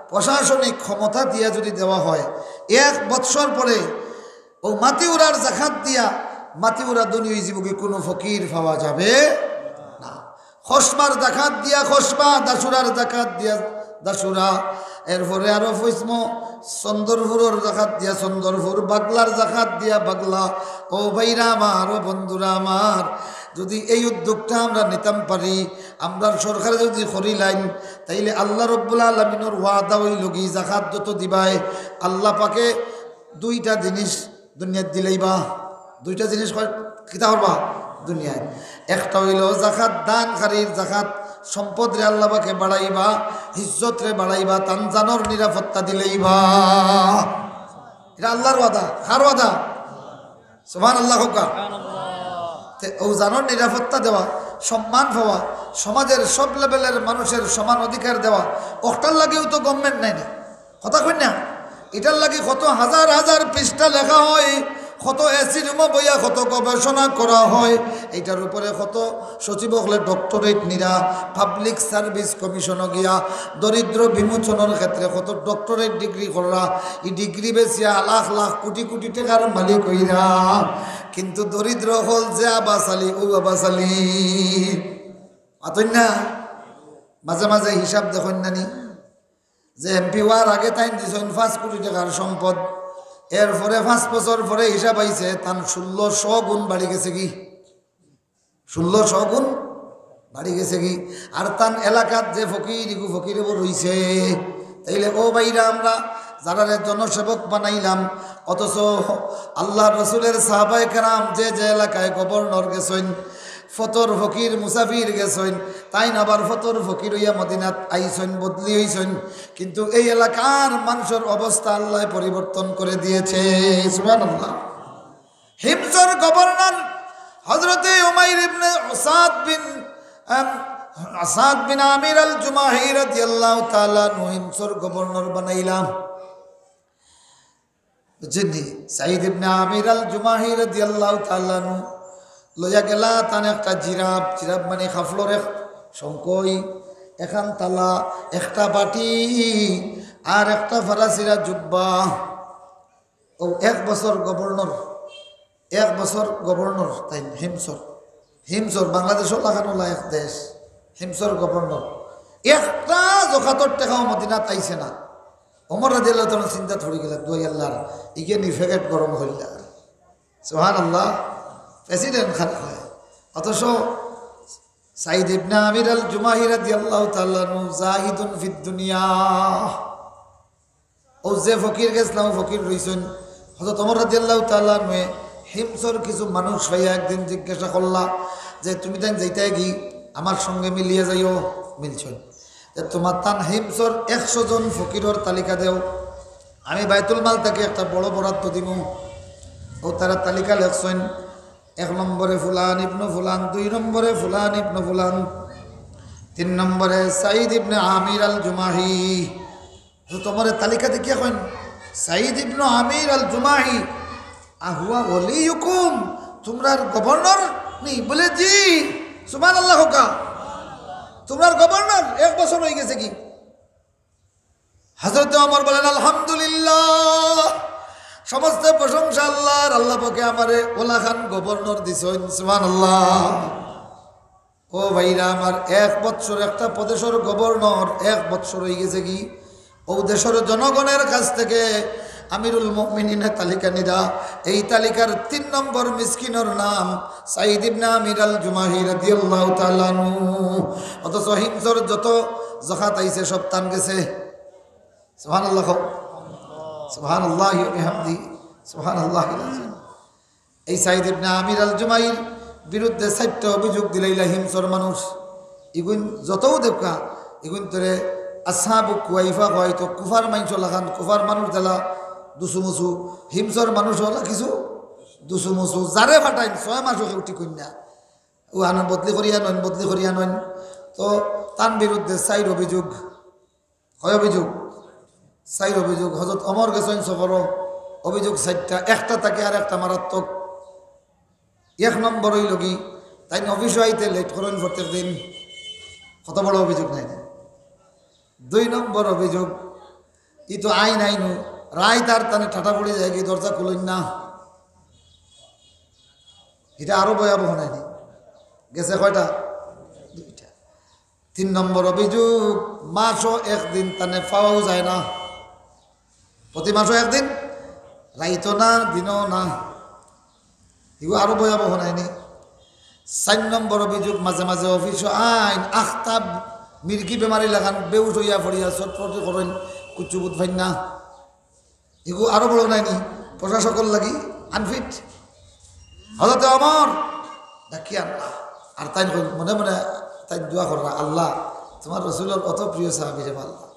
প্রশাসনিক ক্ষমতা দিয়া যদি দেওয়া হয়, এক বৎসর পরে অউ মাতিউরার জাকাত দিয়া মাতিউরা ধনী অইযিবোগি, কুনু ফকির পাওয়া যাবে না। খসমার জাকাত দিয়া খসমা, দাসুরার জাকাত দিয়া দাসুরা, এরপরে আরো ফইসমো চন্দরপুরর জাকাত দিয়া চন্দরপুর, বাগলার জাকাত দিয়া বাগলা। ও ভাইরা আমার, ও বন্ধুরা আমার, যদি এই উদ্যোগটা আমরা নিতাম পারি, আমরার সরকারে যদি করিলাইন, তাইলে আল্লাহ রব্বুল আলামিনর ওয়াদা অইলো গি, জাকাত যত দিবায়, আল্লাহ পাকে দুইটা জিনিস দুনিয়াত দিলাইবা। দুইটা জিনিস কয়, কিতা করবা? দুনিয়াত। একটা অইলো জাকাত দানকারীর জাকাত, সম্পদরে আল্লাহ পাকে বাড়াইবা, ইজ্জতরে বাড়াইবা, তান জানর নিরাপত্তা দিলাইবা। ইটা আল্লাহর ওয়াদা। কার ওয়াদা? সুবহানাল্লাহ কউক্কা। তে অউ জানর নিরাপত্তা দেওয়া, সম্মান পাওয়া, সমাজের সব লেভেলের মানুষের সমান অধিকার দেওয়া, অটার লাগিও তো গভর্নমেন্ট নায়নি। কথা কইন না? ইটার লাগি কত হাজার হাজার পৃষ্ঠা লেখা হয়, কত এসি রুমো বইয়া কত গবেষণা করা হয়, এইটার উপরে কত সচিব অকলে ডক্টরেট নিরা, পাবলিক সার্ভিস কমিশনো গিয়া দরিদ্র বিমোচনর ক্ষেত্রে কত ডক্টরেট ডিগ্রি কররা, ই ডিগ্রি বেচিয়া লাখ লাখ কোটি কোটি টেকার মালিক অইরা। কিন্তু দরিদ্র অকল যে আবাস আলী, ও আবাস আলী। মাতইন না? মাঝে মাঝে হিসাব দেখইন না নি? যে এমপি অওয়ার আগে তাইন দিছইন পাঁচ কোটি টেকার সম্পদ, এরপরে পাঁচ বছর পরে হিসাব আইছে, তান ষোলোশো গুণ বাড়ি গেছে গি, ষোলোশো গুণ বাড়ি গেছে গি। আর তান এলাকাত যে ফকির, ইগু ফকির অবো রইছে। তাইলে ও ভাইরা, আমরা যারারে জনসেবক বানাইলাম, অথচ আল্লাহর রসুলের সাহাবায়ে কেরাম যে যে এলাকায় গভর্নর গেছইন, ফতর ফকির মুসাফির গেছইন, তাইন আবার ফতর ফকির অইয়া মদিনাত আইছইন, বদলি অইছইন, কিন্তু এই এলাকার মানুষর অবস্থা আল্লায় পরিবর্তন করে দিয়েছে। সুবহানাল্লাহ। হিমসর গভর্নর হযরতে উমাইর ইবনে আসাদ বিন, আম, আসাদ বিন আমির আল জুমাহি রাদিয়াল্লাহু তাআলা আনহু হিমসর গভর্নর বানাইলাম। বুঝছইন নি? সাইদ ইবনে আমির আল জুমাহি রাদিয়াল্লাহু তাআলা আনহু লইয়া গেলা তান একটা জিরাফ, জিরাফ মানে কাফড়র এক শঙ্কই, এখান তালা, একটা বাটি, আর একটা ফারাসিরা জুব্বা। ও এক বছর গভর্নর, এক বছর গভর্নর তাইন হিমসর। হিমসর বাংলাদেশও লাখান অলা এক দেশ। হিমসর গভর্নর একটা জকাতর টেকাও মদিনাত আইছে না। ওমর রাদিয়াল্লাহু তাআলা চিন্তাত পড়ি গেলা, দুয়াই আল্লাহর, ইগে নি ফেকেট গরম অইলা। সুবহানাল্লাহ। প্রেসিডেন্ট খান হয়। অথচ সাইদ ইবনে আমির আল জুমাহি রাদিয়াল্লাহু তাআলা আনহু জাহিদুন ফিদ দুনিয়া। ও যে ফকির গেছলা, ও ফকির রইছইন। হযরত ওমর রাদিয়াল্লাহু তাআলা আনহুয়ে হিমসর কিছু মানুষ পাইয়া একদিন জিজ্ঞাসা করলা যে, "তুমি তাইন যাইতায় গি, আমার সঙ্গে মিলিয়া যাইও।" মিলছইন। যে তোমার তান হিমসর একশো জন ফকিরর তালিকা দেও, আমি বাইতুল মাল থাকি একটা বড় বরাদ্দ দিমু। ও তারা তালিকা লেখছইন, এক নম্বরে ফুলান ইবনু ফুলান, দুই নম্বরে ফুলান ইবনু ফুলান, তিন নম্বরে সাইদ ইবনে আমির আল জুমাহি। তো তোমারে তালিকা দেখিয়া কইন, সাইদ ইবনু আমির আল জুমাহি, আহুয়া ওয়ালিয়ুকুম, তোমরার গভর্নর নি? বলে, "জি।" সুবহানাল্লাহ কউক্কা। তোমরার গভর্নর এক বছর অই গেছে গি? হযরত ওমর বলেন, "আলহামদুলিল্লাহ, সমস্ত প্রশংসা আল্লাহর, আল্লাহ পাকে আমারে ওলাখান গভর্নর দিছইন।" সুবহানাল্লাহ। ও ভাইরা আমার, এক বৎসর একটা প্রদেশর গভর্নর এক বৎসর অই গেছে গি, ও দেশর জনগণের কাছ থেকে আমিরুল মুমিনিনে তালিকা নিরা। এই তালিকার তিন নম্বর মিসকিনর নাম সাইদ ইবনে আমির আল জুমাহি রাদিয়াল্লাহু তাআলা আনহু। অথচ হিমসর যত জকাত আইছে সব তান গেছে। সুবহানাল্লাহ কও। সুবহানাল্লাহি ওয়া বিহামদিহি। সুবহানাল্লাহিল আযীম। এই সাইদ ইবনে আমির আল জুমাহির বিরুদ্ধে চাইরটা অভিযোগ দিলাইলা হিমসর মানুষ। ইগুইন যতউ দেউক্কা, ইগুইন তরে আসহাবু কুয়াইফা কওয়াইতো, কুফার মানষর লাখান, কুফার মানুষ যেলা দুসুমুসু, হিমসর মানুষ অলা কিছু দুসুমুসু। যারে ফাটাইন, ছয় মাসও কেউ টিকইন না। ও আনইন বদলি করিয়া আনইন, বদলি করিয়া আনইন। তো তান বিরুদ্ধে চাইর অভিযোগ। কয় অভিযোগ? চাইর অভিযোগ। হযরত ওমর গেছইন সফরো, অভিযোগ চাইরটা, একটা থাকি আর একটা মারাত্মক। এক নম্বর অইলো গি, তাইন অফিসো আইতে লেট করইন প্রত্যেক দিন। কত বড় অভিযোগ নায়নি? দুই নম্বর অভিযোগ, ই তো আইন আইনউ, রাইত আর তানে ঠাটা পড়ি যায় গি, দরজা খুলইন না। ইটা আরো ভয়াবহ নায়নি? গেছে কয়টা? দুইটা। তিন নম্বর অভিযোগ, মাসো একদিন তানে পাওয়াউ যায় না। প্রতি মাসো একদিন, রাইতো না, দিনো না। ইগু আরো ভয়াবহ নায়নি? চাইর নম্বর অভিযোগ, মাঝে মাঝে অফিসো আইন, আখতা মির্গি বেমারি লাখান বেহুশ অইয়া পড়িয়া ছটফটি করইন, কুচ্ছু বুঝ পাইন না। ইগু আরো বড় নায়নি? প্রশাসকর লাগি আনফিট। হযরত ওমর ডাকিয়া আনলা। আর তাইন কইন, মনে মনে তাইন দোয়া কররা, "আল্লাহ, তোমার রসুলর অত প্রিয় সাহাবী রে আল্লাহ,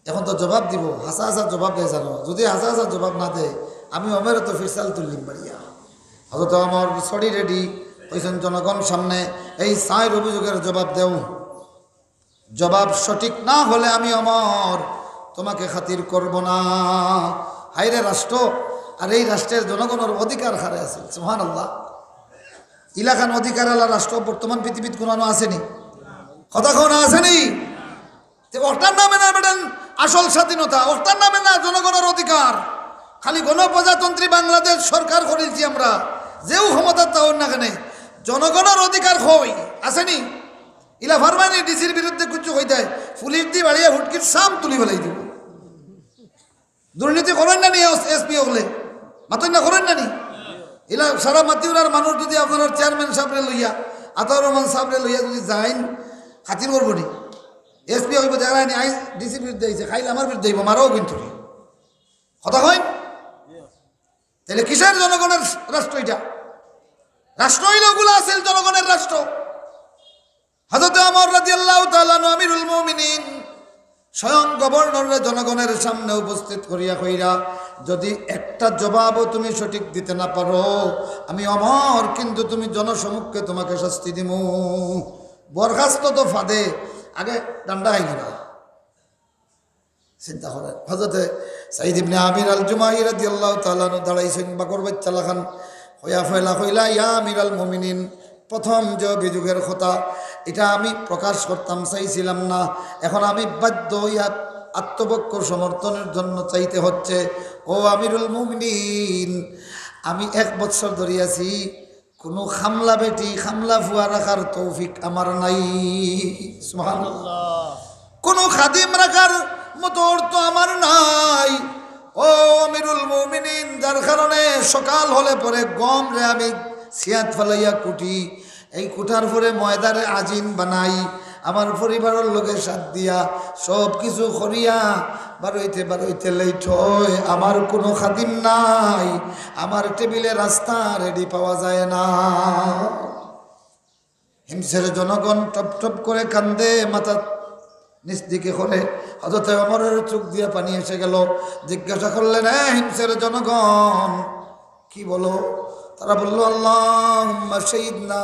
এখন তো জবাব দিবো, হাছা হাছা জবাব দেয় জানো, যদি হাছা হাছা জবাব না দেয়, আমি ওমরে তো ফিরসাল তুলিলিমু বাড়িয়া।" হযরত ওমর ছড়ি রেডি, কইছইন জনগণ সামনে, "এই চাইর অভিযোগের জবাব দেও।" জবাব সঠিক না হলে আমি ওমর তোমাকে খাতির করব না। হায়রে রাষ্ট্র, আর এই রাষ্ট্রের জনগণর অধিকার কারে আছে? সুবহানাল্লাহ। ইলাখান অধিকার আলা রাষ্ট্র বর্তমান পৃথিবীত কুনানো আছেনি? কথা কও না, আছেনি? তে অটার নামে না বেটান আসল স্বাধীনতা, অটার নামে না জনগণর অধিকার। খালি গণপ্রজাতন্ত্রী বাংলাদেশ সরকার করিলছি আমরা, যেউ ক্ষমতাত থাকউক না কেনে, জনগণর অধিকার কই? আছেনি? ইলা পারবায়নি ডিসির বিরুদ্ধে কুচ্ছু কইতায়, পুলিশ দি বাড়িয়া হুটকির সাম তুলি ফালাই দিবো। দুর্নীতি করইন না নি এসপি অকলে? মাতইন না, করইন না নি? ইলা সারা মাতিউরার মানুষ যদি আপনারার চেয়ারম্যান সাবরে লইয়া, আতাউর রহমান সাবরে লইয়া যদি যাইন, খাতির করবো নি? এসপি কইবো, "দেখরায়নি, আইজ ডিসির বিরুদ্ধে আইছে, কাইল আমার বিরুদ্ধে আইবো, মারও কিন্তু।" কথা কইন? তাইলে কিসের জনগণর রাষ্ট্র ইটা? রাষ্ট্র অইলে অগুলা আছিল জনগণর রাষ্ট্র। হযরত ওমর রাদিয়াল্লাহু তাআলা আনহু আমিরুল মুমিনিন স্বয়ং গভর্নররে জনগণের সামনে উপস্থিত করিয়া কইরা, "যদি একটা জবাবও তুমি সঠিক দিতে না পারো, আমি ওমর কিন্তু তুমি জনসমক্ষে তোমাকে শাস্তি দিমু।" বরখাস্ত তো ফাদে, আগে ডান্ডা খাই দিবা। চিন্তা করেন, হযরতে সাইদ ইবনে আমির আল জুমাহি রাদিয়াল্লাহু তাআলা আনহু দাঁড়াইছইন, বাঘর বাইচ্চা লাখান, কইয়া ফয়লা কইলা, "ইয়া আমিরাল মুমিনিন, প্রথম যে অভিযোগের কথা, এটা আমি প্রকাশ করতাম চাইছিলাম না, এখন আমি বাধ্য অইয়া আত্মপক্ষ সমর্থনের জন্য চাইতে হচ্ছে। ও আমিরুল মুমিনিন, আমি এক বৎসর ধরি আছি, কুনু খামলা বেটি, খামলা ফুয়া রাখার তৌফিক আমার নাই।" সুবহানাল্লাহ। কুনু খাদিম রাখার মতো অর্থ আমার নাই। ও আমিরুল মুমিনিন, যার কারণে সকাল হলে পরে গমরে আমি ছিয়াত ফালাইয়া কুটি, এই কুটার পরে ময়দারে আজিন বানাই, আমার পরিবারর লগে সাথ দিয়া সব কিছু করিয়া বারইতে বারইতে লেট হয়। আমার কুনু খাদিম নাই, আমার টেবিলে রাস্তা রেডি পাওয়া যায় না। হিমসের জনগণ টপ টপ করে কান্দে, মাথা নিচ দিকে করে। হযরতে ওমরের চোখ দিয়া পানি এসে গেল। জিজ্ঞাসা করলেন, "এ হিমসের জনগণ, কি বলো?" তারা বলল, "আল্লাহুম্মা শাহিদনা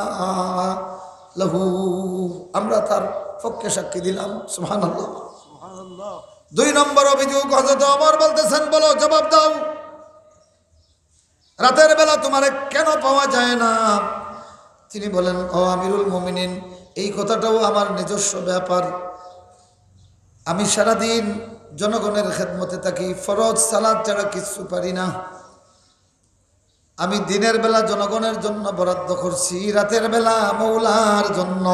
লাহু, আমরা তার পক্ষে সাক্ষী দিলাম।" সুবহানাল্লাহ। দুই নম্বর অভিযোগ, হযরতে ওমর বলতেছেন, "বলো, জবাব দাও।" রাতের বেলা তোমারে কেন পাওয়া যায় না? তিনি বলেন, "ও আমিরুল মুমিনিন, এই কথাটাও আমার নিজস্ব ব্যাপার। আমি সারাদিন জনগণের খেদমতে থাকি, ফরজ সালাত ছাড়া কিচ্ছু পারি না। আমি দিনের বেলা জনগণের জন্য বরাদ্দ করছি, রাতের বেলা মৌলার জন্য।"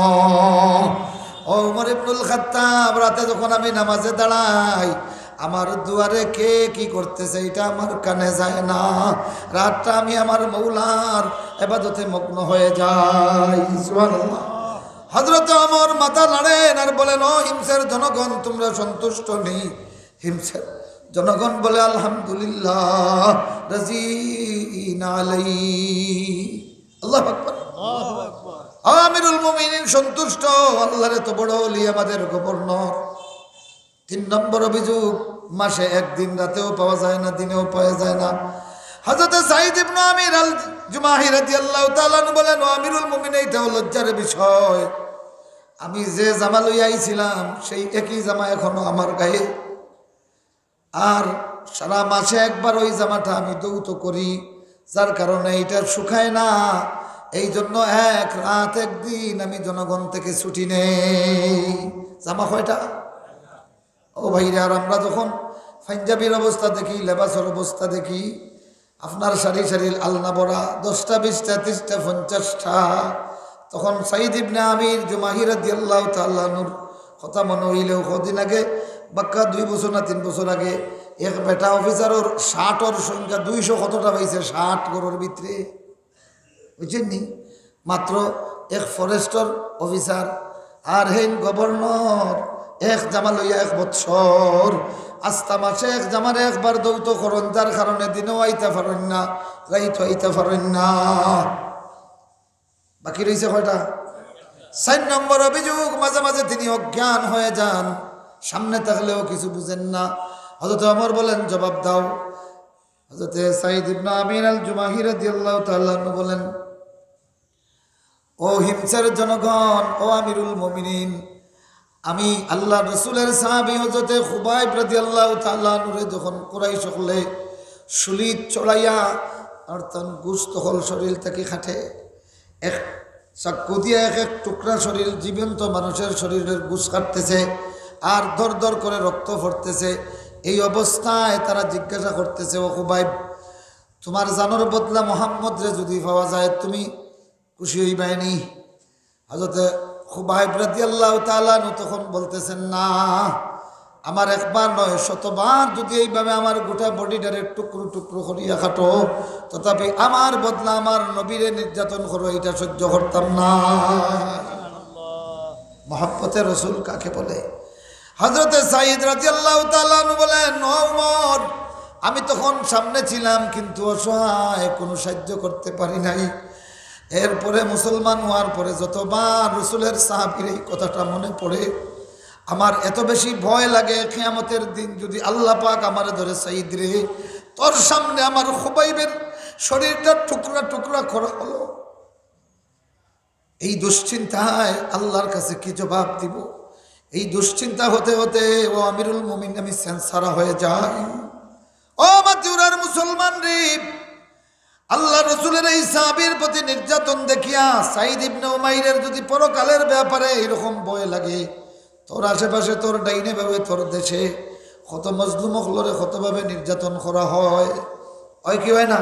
ও উমর ইবনুল খাত্তাব, রাতে যখন আমি নামাজে দাঁড়াই, আমার দুয়ারে কে কি করতেছে, এটা আমার কানে যায় না। রাতটা আমি আমার মৌলার ইবাদতে মগ্ন হয়ে যাই। সুবহানাল্লাহ। হযরত ওমর মাথা নাড়েন আর বলেন, "ও হিমসের জনগণ, তোমরা সন্তুষ্ট নি?" হিমসের জনগণ বলে, "আলহামদুলিল্লাহ, রাজিনা আলাই।" আল্লাহু আকবার। আমিরুল মুমিনিন সন্তুষ্ট, আল্লাহর এত বড় ওলি আমাদের গভর্নর। তিন নম্বর অভিযোগ, মাসে একদিন রাতেও পাওয়া যায় না, দিনেও পাওয়া যায় না। হযরতে সাইদ ইবনে আমির আল জুমাহি রাদিয়াল্লাহু তাআলা আনহু বলেন, "ও আমিরুল মুমিনিন, এইটাও লজ্জার বিষয়। আমি যে জামা লইয়া আইছিলাম, সেই একই জামা এখনো আমার গায়ে। আর সারা মাসে একবার ওই জামাটা আমি ধৌত করি, যার কারণে এটা শুকায় না। এই জন্য এক রাত একদিন আমি জনগণ থেকে ছুটি নেই।" জামা কয়টা? ও ভাইরা, আর আমরা যখন পাঞ্জাবির অবস্থা দেখি, লেবাসর অবস্থা দেখি, আপনার সারি সারি আলনা ভরা, দশটা, বিশটা, ত্রিশটা, পঞ্চাশটা, তখন সাইদ ইবনে আমির জুমাহি রাদিয়াল্লাহু তাআলা আনহুর কথা মনে অইলেও, কদিন আগে, বাক্কা দুই বছর না তিন বছর আগে, এক বেটা অফিসারর শার্টর সংখ্যা দুইশো কতটা পাইছে, শার্ট ঘরর ভিতরে, বুঝছেন নি? মাত্র এক ফরেস্টর অফিসার, আর হেইন গভর্নর, এক জামা লইয়া এক বৎসর, আস্তা মাসে এক জামারে একবার ধৌত করইন, যার কারণে দিনেও আইতা পারইন না, রাইতও আইতা পারইন না। বাকি রইছে কয়টা? চাইর নম্বর অভিযোগ, মাঝে মাঝে তিনি অজ্ঞান হয়ে যান, সামনে থাকলেও কিছু বুঝেন না। হযরত ওমর বলেন, "জবাব দাও।" হযরতে সাইদ ইবনে আমির আল জুমাহি রাদিয়াল্লাহু তাআলা আনহু বলেন, "ও হিমসের জনগণ, ও আমিরুল মুমিনিন, আমি আল্লাহর রসুলের সাহাবী হযরতে খুবাইব রাদিয়াল্লাহু তাআলা আনহুরে যখন কুরাইশ অকলে শুলি চড়াইয়া আর তান গোস্ত হল শরীর থাকি কাটে। এক চাকু দিয়া এক এক টুকরা শরীর, জীবন্ত মানুষের শরীরের গোস্ত কাটতেছে, আর দর দর করে রক্ত পড়তেছে। এই অবস্থায় তারা জিজ্ঞাসা করতেছে, "ও খুবাইব, তোমার জানর বদলা মোহাম্মদরে যদি পাওয়া যায়, তুমি খুশি হইবায়নি?" হযরতে খুবাইব রাদিয়াল্লাহু তাআলা আনহু তখন বলতেছেন, "না, আমার একবার নয়, শতবার যদি এইভাবে আমার গোটা বডিটারে টুকরো টুকরো করিয়া কাটো, তথাপি আমার বদলা আমার নবীরে নির্যাতন করো, এটা সহ্য করতাম না।" মহব্বতে রসুল কাকে বলে? হযরতে সাইদ রাদিয়াল্লাহু তাআলা আনহু বলেন, "ও উমর, আমি তখন সামনে ছিলাম, কিন্তু অসহায়, কোনো সাহায্য করতে পারি নাই।" এরপরে মুসলমান হওয়ার পরে যতবার রসুলের সাহাবীর এই কথাটা মনে পড়ে, আমার এত বেশি ভয় লাগে, কিয়ামতের দিন যদি আল্লাহ পাক আমারে ধরে, "সাইদ রে, তোর সামনে আমার খুবাইবের শরীরটা টুকরা টুকরা করা হলো।" এই দুশ্চিন্তায় আল্লাহর কাছে কি জবাব দিব? এই দুশ্চিন্তা হতে হতে, ও আমিরুল মুমিন, আমি সেন্সারা হয়ে যাই। ও মাতিউরার মুসলমান রে, আল্লাহ রসুলের এই সাহাবীর প্রতি নির্যাতন দেখিয়া সাইদ ইবনে উমাইরের যদি পরকালের ব্যাপারে এরকম ভয় লাগে, তোর আশেপাশে, তোর ডাইনে বামে, তোর দেশে কত মজলুম অকলরে কতভাবে নির্যাতন করা হয়, হয় কি হয় না?